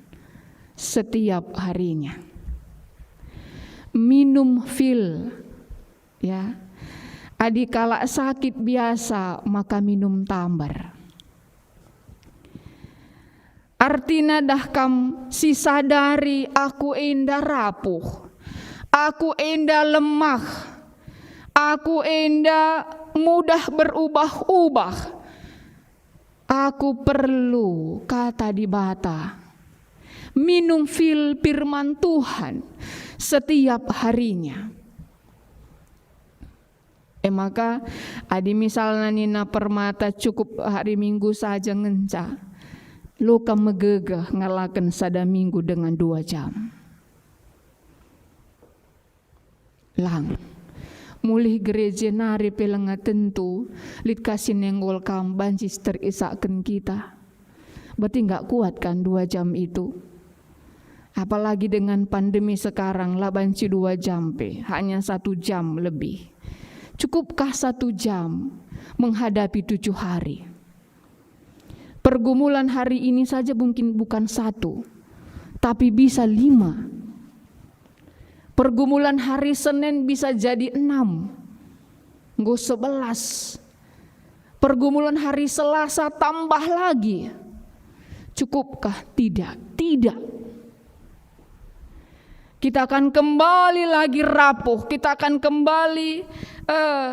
setiap harinya. Minum fil, ya. Adi kalak sakit biasa, maka minum tambar. Artina dah kam sisadari aku enda rapuh, aku enda lemah, aku enda mudah berubah-ubah. Aku perlu Kata Dibata. Minum fil firman Tuhan setiap harinya. E maka, adi misalna nina Permata cukup hari Minggu saja ngenca, lo kam megegeh ngalaken sada minggu dengan dua jam. Lang. Mulih gereja nari pe langa tentu, lit ka si nenggol kam banci terisakken kita. Berarti nggak kuat kan dua jam itu? Apalagi dengan pandemi sekarang, la banci dua jam pe, hanya satu jam lebih. Cukupkah satu jam menghadapi tujuh hari? Pergumulan hari ini saja mungkin bukan satu, tapi bisa lima. Pergumulan hari Senin bisa jadi enam, enggo sebelas. Pergumulan hari Selasa tambah lagi. Cukupkah? Tidak. Tidak. Kita akan kembali lagi rapuh. Kita akan kembali, eh,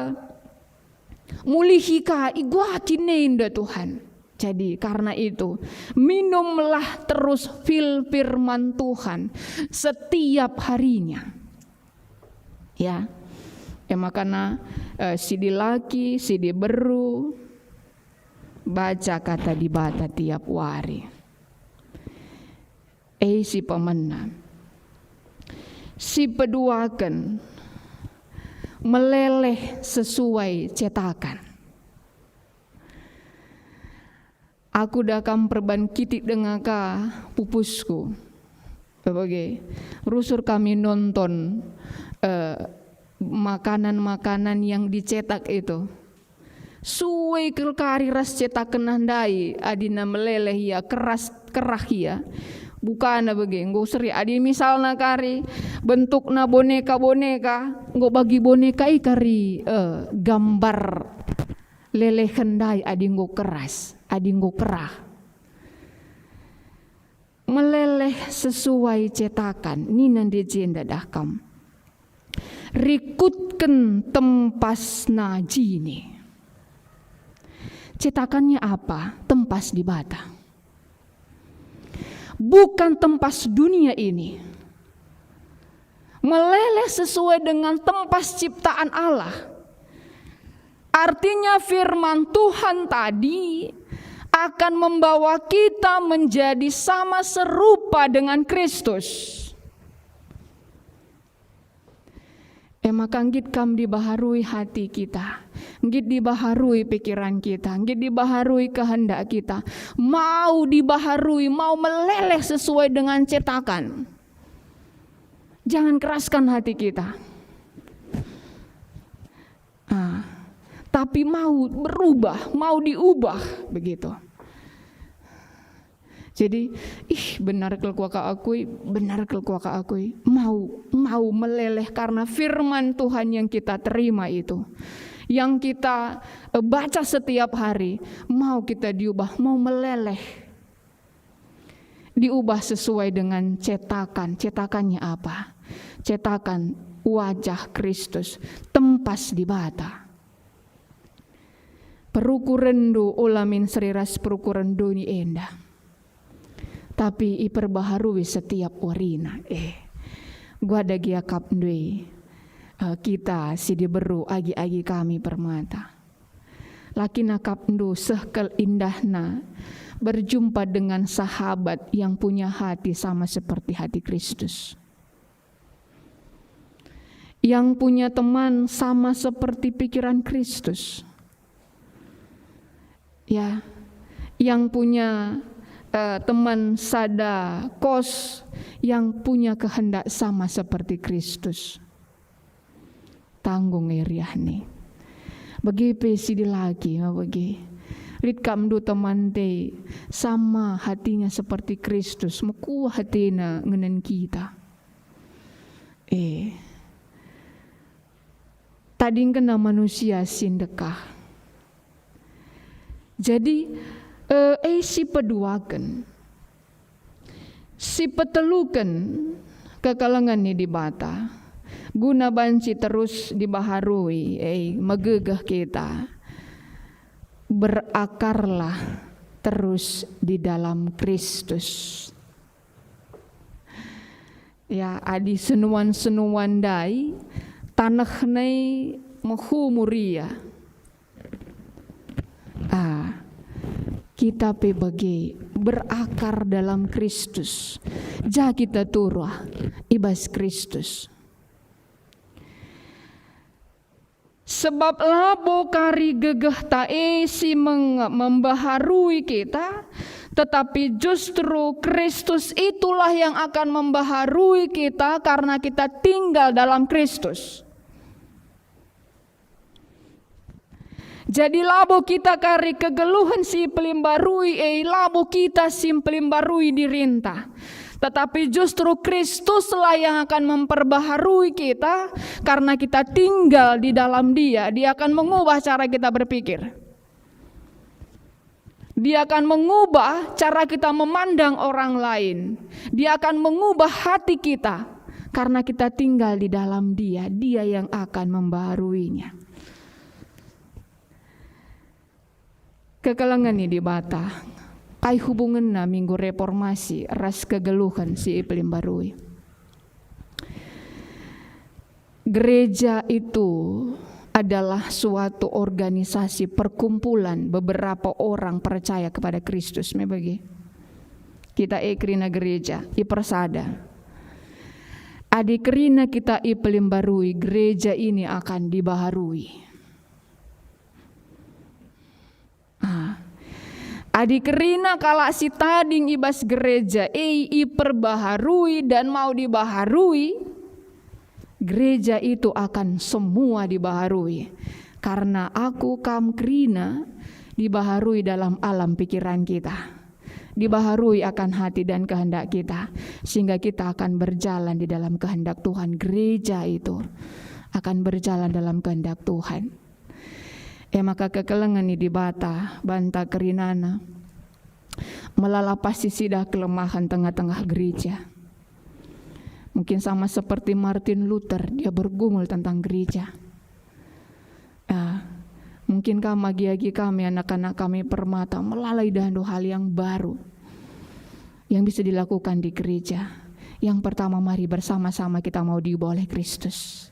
mulihi ka, iguakin enda Tuhan. Jadi, karena itu, minumlah terus fil firman Tuhan setiap harinya. Ya. E makana, eh, si dilaki, si diberu, baca Kata Dibata tiap wari. E si pemena. Si peduaken, meleleh sesuai cetakan. Aku dah kam perban kitik denga ka pupusku. Bage, rusur kami nonton, eh, makanan-makanan yang dicetak itu. Sue kal kari ras cetakenna ndai, adina meleleh ia, keras, kerah ia. Bukana bage, enggo seri. Adi misalna kari bentukna boneka-boneka, enggo bagi boneka i kari, eh, gambar lelehen ndai adi enggo keras, adi enggo kerah. Meleleh sesuai cetakan, nina nde jenda dah kam. Rikutken tempasna jine. Cetakannya apa? Tempas Dibata. Bukan tempas dunia ini. Meleleh sesuai dengan tempas ciptaan Allah. Artinya, firman Tuhan tadi akan membawa kita menjadi sama serupa dengan Kristus. E maka, nggit kam dibaharui hati kita, nggit dibaharui pikiran kita, nggit dibaharui kehendak kita, mau dibaharui, mau meleleh sesuai dengan cetakan. Jangan keraskan hati kita. Ah, tapi mau berubah, mau diubah, begitu. Jadi, ih, benar kal kuakap aku i, benar kal kuakap aku i. Mau, mau meleleh karena firman Tuhan yang kita terima itu. Yang kita, eh, baca setiap hari, mau kita diubah, mau meleleh. Diubah sesuai dengan cetakan. Cetakannya apa? Cetakan wajah Kristus, tempas Dibata. Perukurenndu ola min seri ras perukuren doni enda, tapi iperbaharui setiap warina. Eh, guada gia kap ndai, eh, kita si diberu agi-agi kami Permata. Lakin akapndu seh kal indahna berjumpa dengan sahabat yang punya hati sama seperti hati Kristus, yang punya teman sama seperti pikiran Kristus. Ya, yang punya, eh, teman sada kos, yang punya kehendak sama seperti Kristus. Tanggung e riahni. Bage pe si dilaki, ma bage. Lit kap ndu teman ndai sama hatinya seperti Kristus, mekuah atina ngenen kita. Eh. Tadingkenna manusia si ndekah. Jadi, eh, eh, si peduaken, si peteluken kekelengen ni Dibata, guna banci terus dibaharui, eh, megegeh kita, berakarlah terus di dalam Kristus. Ya, adi senuan-senuan ndai, taneh nai mehu muria. Ah, kita pe bage berakar dalam Kristus. Ja kita turah i bas Kristus. Sebab labo kari gegehta e si meng-, membaharui kita, tetapi justru Kristus itulah yang akan membaharui kita karena kita tinggal dalam Kristus. Jadi labo kita kari kegeluhen si pelimbarui, eh, labo kita si pelimbarui dirinta. Tetapi justru Kristuslah yang akan memperbaharui kita, karena kita tinggal di dalam Dia. Dia akan mengubah cara kita berpikir. Dia akan mengubah cara kita memandang orang lain. Dia akan mengubah hati kita, karena kita tinggal di dalam Dia. Dia yang akan membaharuinya. Kekelengen ni Dibata, kai hubungenna Minggu Reformasi ras kegeluhen si ipelimbarui? Gereja itu adalah suatu organisasi perkumpulan beberapa orang percaya kepada Kristus. Me bage. Kita e kerina gereja, ipersada. Adi kerina kita ipelimbarui, gereja ini akan dibaharui. Ah. Adi kerina kalak si tading i bas gereja e iperbaharui dan mau dibaharui, gereja itu akan semua dibaharui. Karena aku, kam, kerina dibaharui dalam alam pikiran kita. Dibaharui akan hati dan kehendak kita. Sehingga kita akan berjalan di dalam kehendak Tuhan. Gereja itu akan berjalan dalam kehendak Tuhan. E maka kekelengen ni Dibata banta kerinana melala pasti sidah kelemahen tengah-tengah gereja. Mungkin sama seperti Martin Luther, dia bergumul tentang gereja. Ah, mungkin kam agi-agi kami, anak-anak kami permata, melala idahndu hal yang baru yang bisa dilakukan di gereja. Yang pertama, mari bersama-sama kita mau diubah oleh Kristus.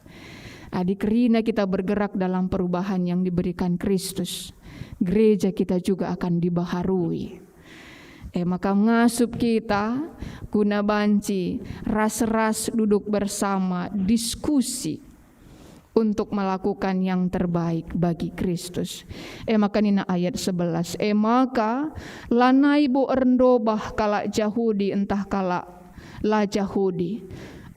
Adi kerina kita bergerak dalam perubahan yang diberikan Kristus, gereja kita juga akan dibaharui. E maka ngasup kita guna banci ras-ras duduk bersama, diskusi untuk melakukan yang terbaik bagi Kristus. E maka nina ayat sebelas, "E maka lanai bo erndobah kalak Jahudi ntah kalak la Jahudi,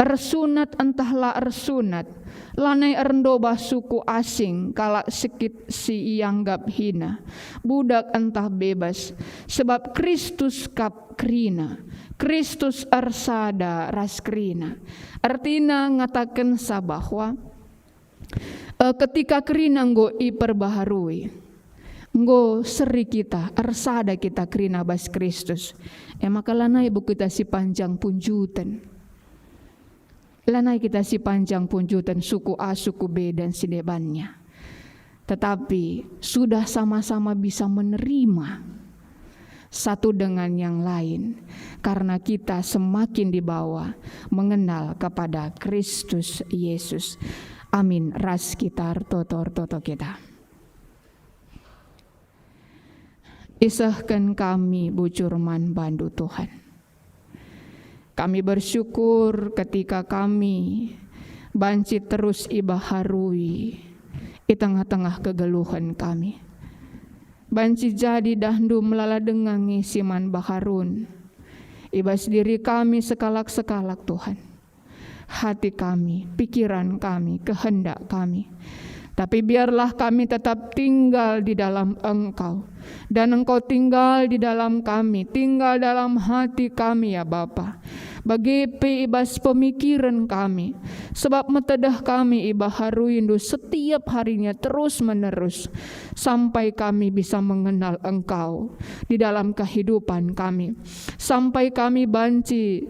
ersunat ntah la ersunat, lanai erndobah suku asing, kalak sekit si ianggap hina, budak ntah bebas, sebab Kristus kap kerina, Kristus ersada ras kerina." Ertina ngatakensa bahwa Eh, ketika kerina enggo iperbaharui, enggo seri kita, ersada kita kerina bas Kristus, e maka lanai bo kita sipanjang punjuten. Lanai kita sipanjang punjuten suku A, suku B, dan si debannya. Tetapi sudah sama-sama bisa menerima satu dengan yang lain, karena kita semakin dibawa mengenal kepada Kristus Yesus. Amin. Ras kita ertoto-ertoto kita. Isehken kami bujur man bandu, Tuhan. Kami bersyukur ketika kami banci terus ibaharui i tengah-tengah kegeluhen kami. banci jadi dahndu melala denga ngisi man baharun. I bas diri kami sekalak-sekalak, Tuhan. Hati kami, pikiran kami, kehendak kami. Tapi biarlah kami tetap tinggal di dalam Engkau, dan Engkau tinggal di dalam kami, tinggal dalam hati kami, ya Bapa. Bage pe i bas pemikiren kami, sebab metedeh kami ibaharuiNdu setiap harinya terus-menerus, sampai kami bisa mengenal Engkau di dalam kehidupan kami, sampai kami banci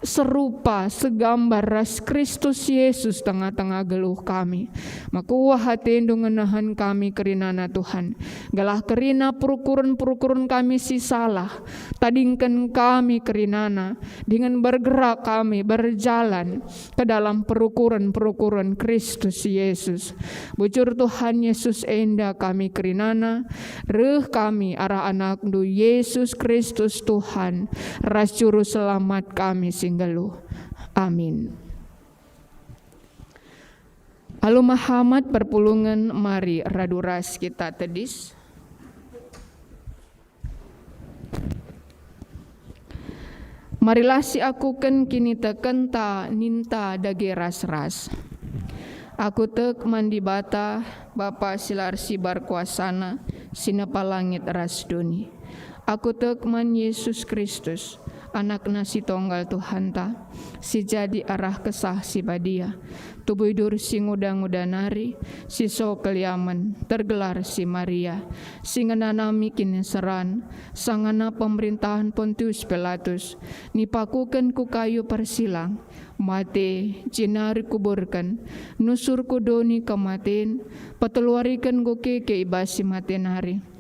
serupa, segambar ras Kristus Yesus tengah-tengah geluh kami. Mekuah ateNdu ngenehen kami kerinana, Tuhan, gelah kerina perukuren-perukuren kami si salah. Tadingken kami kerinana, dingen bergerak kami berjalan ke dalam perukuren-perukuren Kristus Yesus. Bujur Tuhan Yesus enda kami kerinana, reh kami arah AnakNdu Yesus Kristus Tuhan ras Juru Selamat kami si nggeluh. Amin. Alu mehamat perpulungen, mari radu ras kita tedis. Marilah siakuken kinitekenta ninta dage ras-ras. Aku tek man Dibata, Bapa si la ersibar kuasaNa, si nepa langit ras doni. Aku tek man Yesus Kristus, AnakNa si Tonggal Tuhanta, si jadi arah Kesah Si Badia, tubui dur si nguda-nguda nari, si so keliamen, tergelar si Maria, si ngenanami kiniseran, sangana pemerintahen Pontius Pilatus, nipakuken ku kayu persilang, mate, jenari kuburken, nusur ku doni kematen, peteluariken enggo keke i bas si mate nari.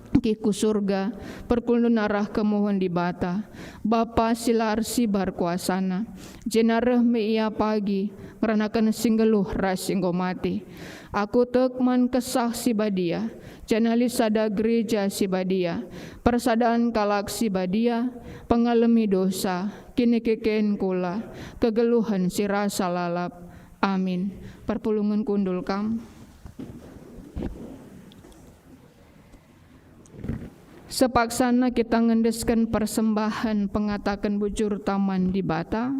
Engkih ku Surga, perpulungen arah kemuhen Dibata, Bapa si la ersibar kuasaNa, jenari reh me Ia pagi, ngeranaken si nggeluh ras si enggo mate. Aku tek man Kesah Si Badia, janah lit sada gereja si badia, persadan kalak si badia, pengalemi dosa, kinikeken kula, kegeluhen si rasa lalap. Amin. Perpulungen kundul kam. Sepaksana kita ngendesken persembahen pengataken bujurta man Dibata.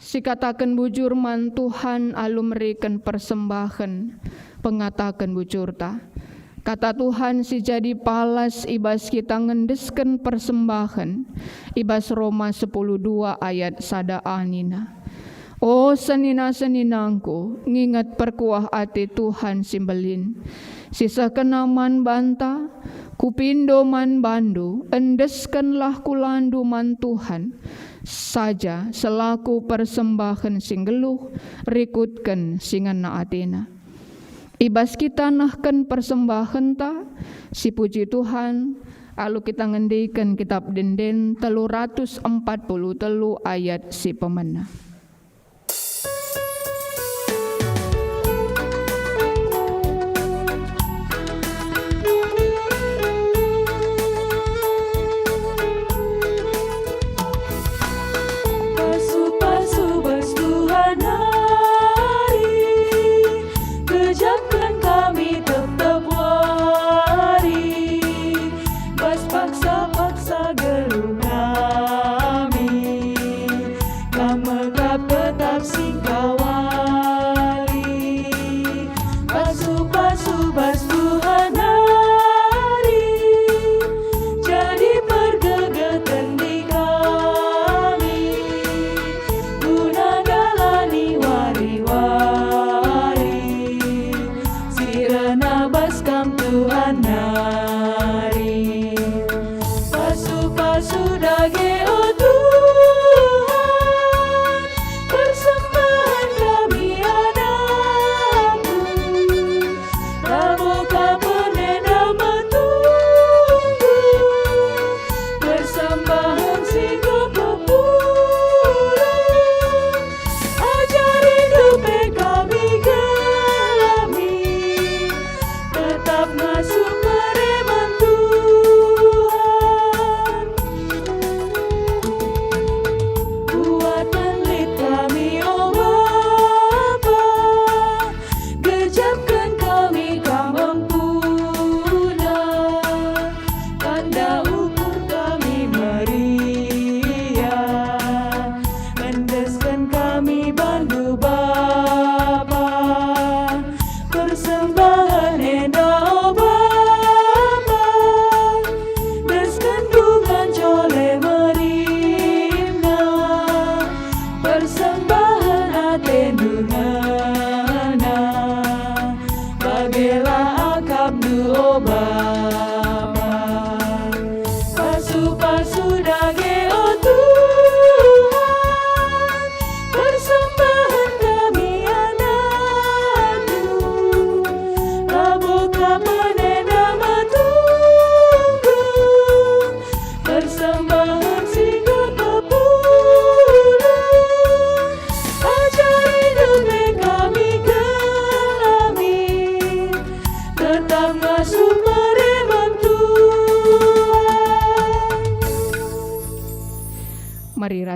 Sikataken bujur man Tuhan alu meriken persembahen pengataken bujurta. Kata Tuhan si jadi palas i bas kita ngendesken persembahen, i bas Roma sepuluh dua ayat sada a nina, "O senina-seninangku, nginget perkuah ate Tuhan si mbelin, si sehkenNa man banta, kupindo man bandu, endeskenlah kulandu man Tuhan saja selaku persembahen si nggeluh, rikutken si ngena ateNa." I bas kita nehken persembahenta, sipuji Tuhan, alu kita ngendiken Kitap Ende-enden telu ratus empat puluh telu ayat si pemena. Pasu-pasu bas Tuhan nari, kejapken kami tep-tep wari, bas paksa-paksa geluh kami. Kam me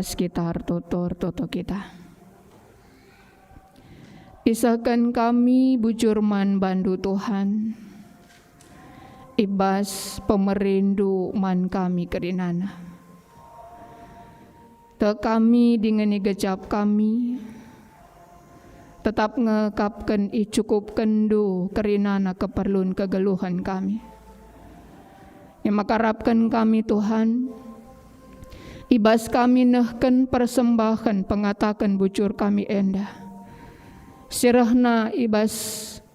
Kita ertoto, ertoto kita. Isehken kami bujur man bandu, Tuhan, i bas pemerindu man kami kerinana. Tek kami dingen igejap kami, tetap nge akapken icukupkenndu kerinana keperlun kegeluhen kami. E maka arapken kami, Tuhan, i bas kami nehken persembahen pengataken bujur kami enda, si rehna i bas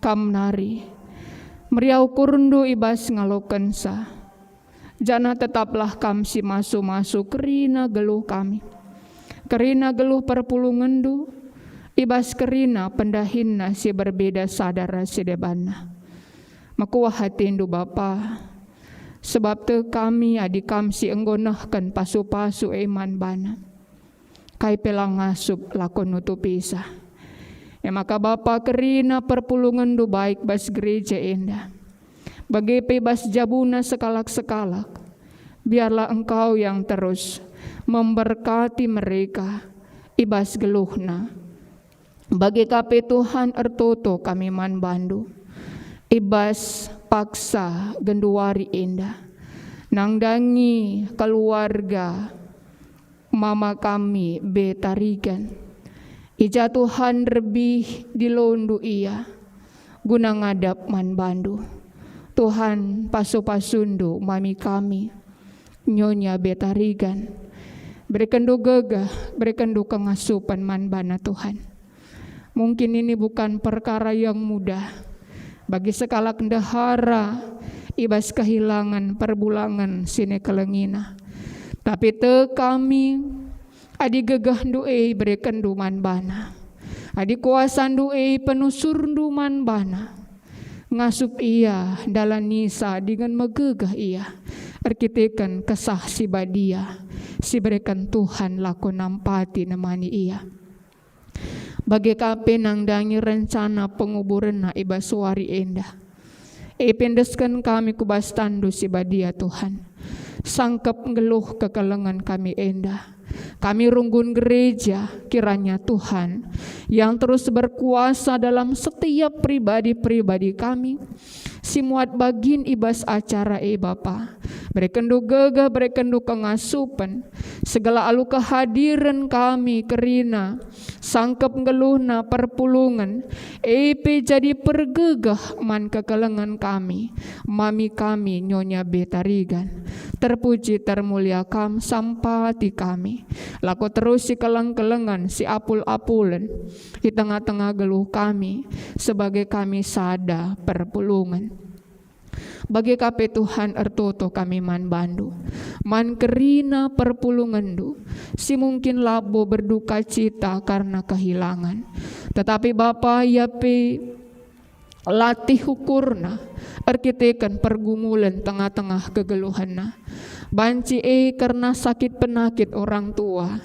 Kam nari. Meriah ukurndu i bas ngalokenca. Janah tetaplah Kam si masu-masu kerina geluh kami, kerina geluh perpulungenndu, i bas kerina pendahinna si berbeda sada ras si debanna. Mekuah atendu, Bapa, sebab tek kami adi Kam si enggo nehken pasu-pasu e man bana. Kai pe la ngasup lako nutupisa. E maka Bapa, kerina perpulungenndu baik bas gereja enda, bage pe bas jabuna sekalak-sekalak. Biarlah Engkau yang terus memberkati mereka i bas geluhna. Bage ka pe, Tuhan, ertoto kami man bandu i bas paksa genduari enda, nandangi keluarga mama kami Betarigan. I ja, Tuhan, rebih dilondu ia guna ngadap man bandu. Tuhan, pasu-pasundu mami kami, Nyonya Betarigan. Berekenndu gegeh, berekenndu kengasupen man bana, Tuhan. Mungkin ini bukan perkara yang mudah bagi sekalak ndehara i bas kehilangan perbulangen si nikelengina. Tapi tek kami, adi gegehndu e iberekenndu man bana, adi kuasandu e penusurndu man bana, ngasup ia ndalanisa dingen megegeh ia erkiteken Kesah Si Badia si ibereken Tuhan lako nampati nemani ia. Bage ka pe nandangi rencana penguburenna i bas wari enda. Ipendesken kami ku bas tanNdu si badia, Tuhan. Sangkep nggeluh kekelengen kami enda. Kami runggun gereja, kiranya Tuhan yang terus berkuasa dalam setiap pribadi-pribadi kami, si muat bagin i bas acara e, Bapa. BerekenNdu gegeh, berekenNdu kengasupen, segala alu kehadiren kami kerina sangkep nggeluhna perpulungen, e pe jadi pergegeh man kekelengen kami, mami kami Nyonya Betarigan. Terpuji termulia Kam sampati kami, lako terus sikeleng-kelengen, siapul-apulen i tengah-tengah geluh kami, sebagai kami sada perpulungen. Bage ka pe, Tuhan, ertoto kami man bandu, man kerina perpulungenNdu, si mungkin labo berduka cita karna kehilangan. Tetapi Bapa, ia pe latih ukurna erkiteken pergumulen tengah-tengah kegeluhenna. Banci e kerna sakit penakit orang tua,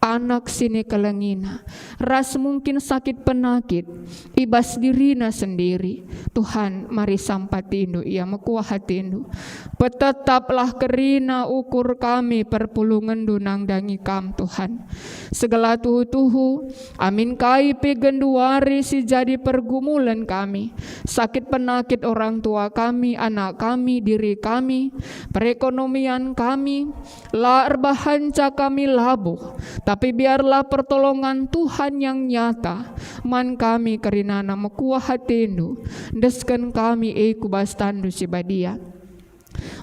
anak si nikelengina, ras mungkin sakit penakit i bas dirina sendiri. Tuhan, mari sampatiNdu ia, mekuah ateNdu. Petetaplah kerina ukur kami perpulungenNdu nandangi Kam, Tuhan. Segala tuhu-tuhu, amin kai pe genduari si jadi pergumulen kami, sakit penakit orang tua kami, anak kami, diri kami, perekonomian kami, la erbahanca kami labuh, tapi biarlah pertolongan Tuhan yang nyata man kami kerinana mekuah ateNdu, endesken kami e ku bas tanNdu si badia.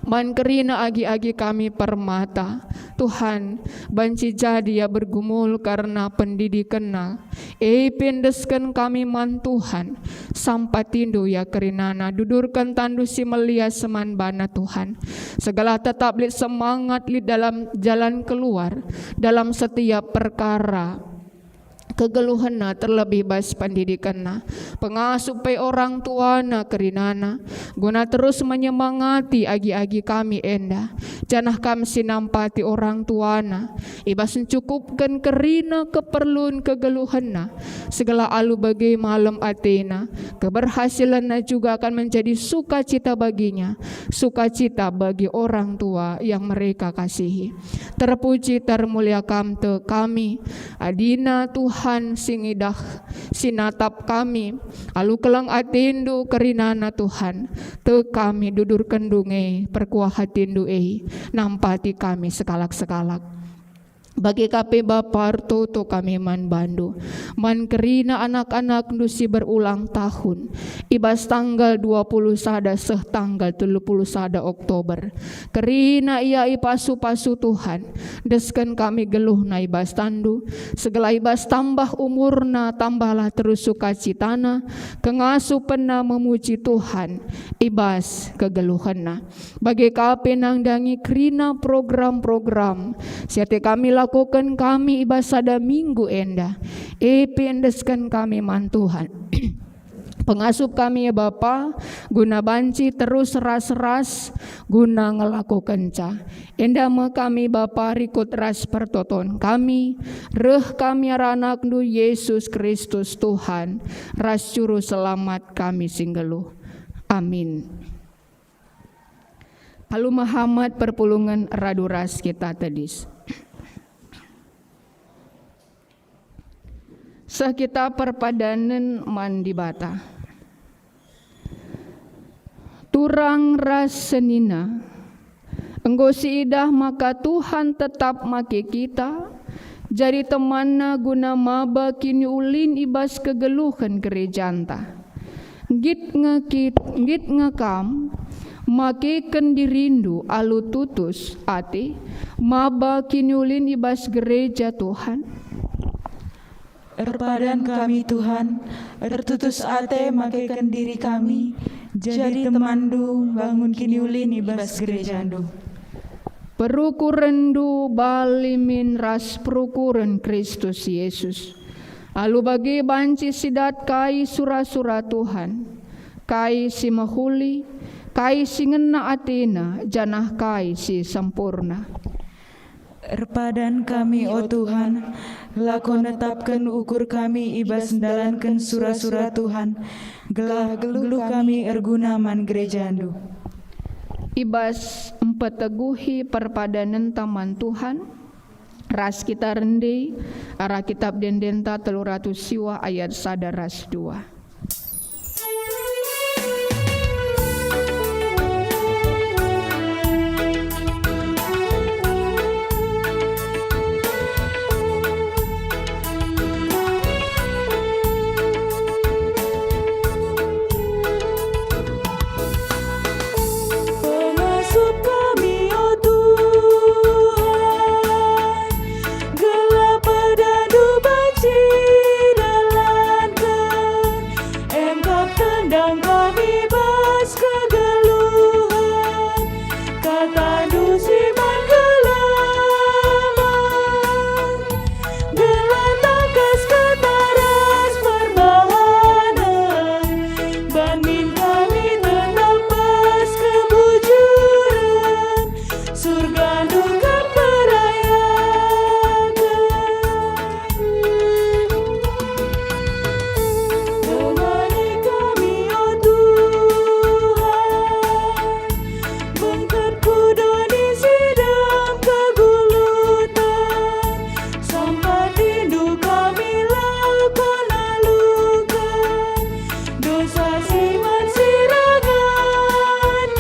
Man kerina agi-agi kami permata, Tuhan, banci jadi ia bergumul kerna pendidikenna, e pe endesken kami man Tuhan, sampatiNdu ia kerinana, dudurken tanNdu si melias man bana, Tuhan. Segala tetap lit semangat, lit dalam jalan keluar, dalam setiap perkara kegeluhenna terlebih bas pendidikenna. Pengasup pe orang tuana kerinana, guna terus menyemangati agi-agi kami enda, janah kam si nampati orang tuana, i bas ncukupken kerina keperlun kegeluhenna, segelah alu bage malem atena, keberhasilenna juga akan menjadi sukacita baginya, sukacita bagi orang tua yang mereka kasihi. Terpuji, termulia Kam tek kami, adina Tuhan si ngidah, si natap kami, alu keleng ateNdu kerinana Tuhan, tek kami dudurkenNdu nge, perkuah ateNdu e, nampati kami sekalak-sekalak. Bage ka pe Bapa, ertoto kami man baNdu, man kerina anak-anakNdu si berulang tahun, i bas tanggal dua puluh sada seh tanggal telu puluh sada Oktober. Kerina ia ipasu-pasu Tuhan, desken kami geluhna i bas tanNdu, segelah i bas tambah umurna, tambahlah terus sukacitana, kengasupenna memuji Tuhan i bas kegeluhenna. Bage ka pe nandangi kerina program-program si ate kami lakoken kami i bas sada minggu enda, e pe endesken kami man Tuhan. Pengasup kami, ya Bapa, guna banci terus ras-ras guna ngelakokenca. Enda me kami, Bapa, rikut ras pertoton kami, reh kami arah AnakNdu, Yesus Kristus, Tuhan ras Juru Selamat kami si nggeluh. Amin. Alu mehamat perpulungen, radu ras kita tedis. Seh kita perpadanen man Dibata. Turang ras senina, enggo siidah maka Tuhan tetap make kita jadi temanNa guna maba kiniulin i bas kegeluhen gerejanta. Nggit nge kit-, nggit nge kam makeken dirindu alu tutus ate maba kiniulin i bas gereja Tuhan? Erpadan kami, Tuhan, ertutus ate makeken diri kami jadi temanNdu mbangun kiniulin i bas gerejaNdu. PerukurenNdu bali min ras perukuren Kristus Yesus. Alu bage banci sidat kai sura-sura Tuhan, kai si mehuli, kai si ngena atena, janah kai si sempurna. Erpadan kami, o Tuhan, lako netapken ukur kami i bas ndalanken sura-sura Tuhan, gelah geluh kami erguna man gerejaNdu. I bas mpeteguhi perpadanenta man Tuhan, ras kita rende arah Kitab Ende-Endenta telu ratus siwa ayat sada ras dua. Pengasup kami, o Tuhan, gelah pedanNdu banci dalanken, emkap tendang kami bas kegeluhen. KataNdu si man kelemen, gelah tangkas kata ras perbahanen, banmin kami tetap bas kebujuren, surgaNdu kam perayaken. Temani kami, o Tuhan, bengket ku doni si dem keguluten, sampat rindu kami lako naluken dosa si man si ranganken.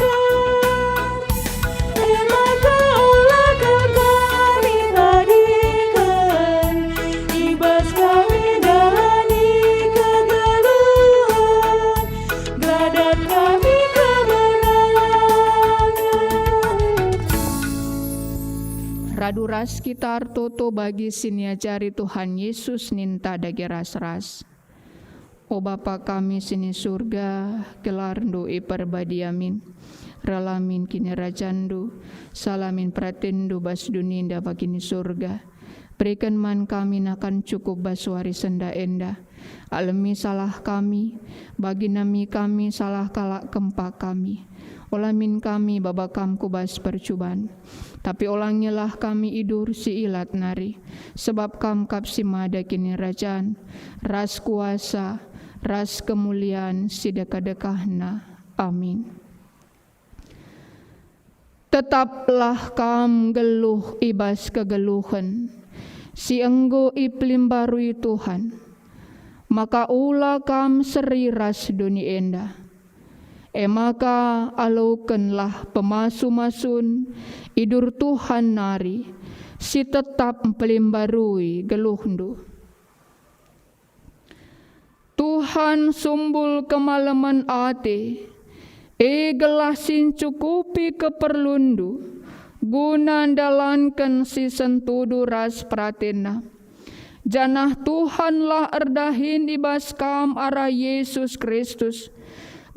E maka ola ka kami tadingken, i bas kami ndalani kegeluhen, gelah dat kami kemenangen. Radu ras kita ertoto bagi si niajari Tuhan Yesus ninta dage ras-ras. O Bapa kami si ni Surga, gelarNdu iperbadia min. Reh la min kinirajanNdu, sala min peratenNdu bas doni enda bagi ni Surga. Beriken man kami nakan cukup bas wari senda enda. Alemi salah kami, bagi nami kami salah kalak kempak kami. Ola min kami baba Kam ku bas percuban, tapi olangilah kami idur si ilat nari, sebab Kam kap si mada kinirajan, ras kuasa, ras kemulian si dekah-dekahna. Amin. Tetaplah kam nggeluh i bas kegeluhen si enggo ipelimbarui Tuhan, maka ula kam seri ras doni enda. E maka alokenlah pemasu-masun idur Tuhan nari si tetap mpelimbarui geluhndu. Tuhan sumbul kemalemen ate, e gelah si ncukupi keperlunndu, guna ndalanken si sentudu ras peratenNa. Janah Tuhanlah erdahin i bas kam arah Jesus Kristus,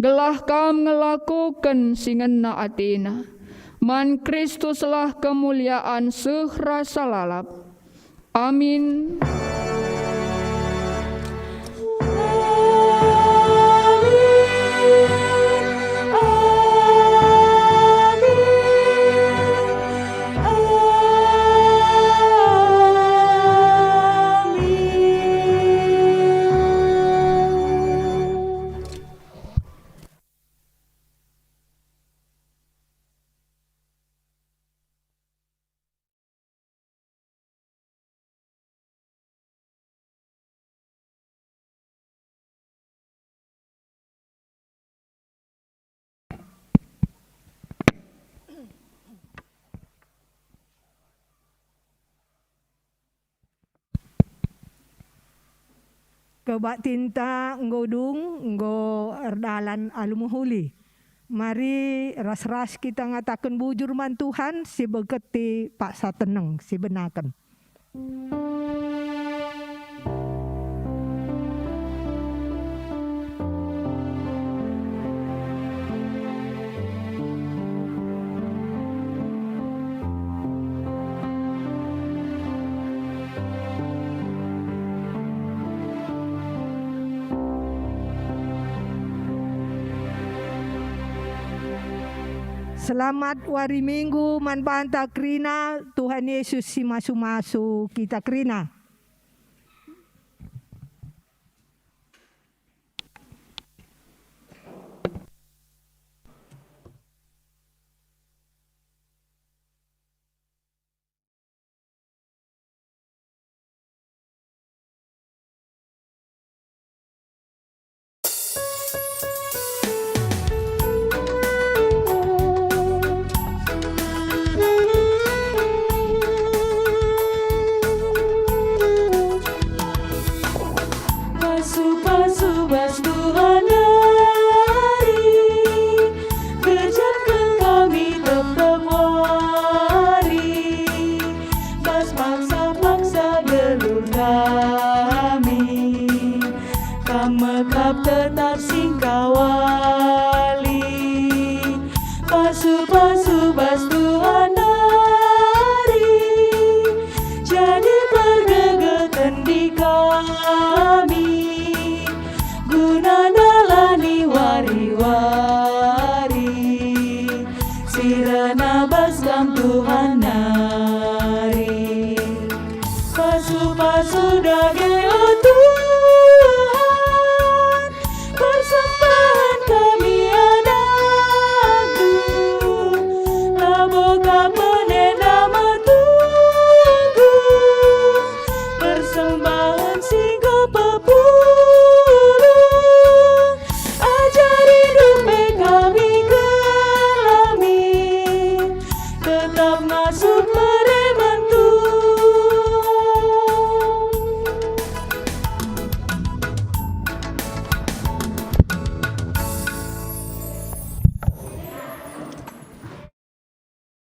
gelah kam ngelakoken si ngena ateNa. Man Kristuslah kemuliaan seh rasa lalap. Amin. Kebaktinta enggo dung, enggo erdalan alu mehuli. Mari ras-ras kita ngataken bujur man Tuhan, si begeti paksa teneng, si benaken. Selamat wari Minggu man banta kerina, Tuhan Yesus si masu-masu kita kerina. Pasu-pasu bas dua nari, gejapken kami tep-tep wari, bas paksa-paksa geluh kami, Kam me kap tetap singkawa.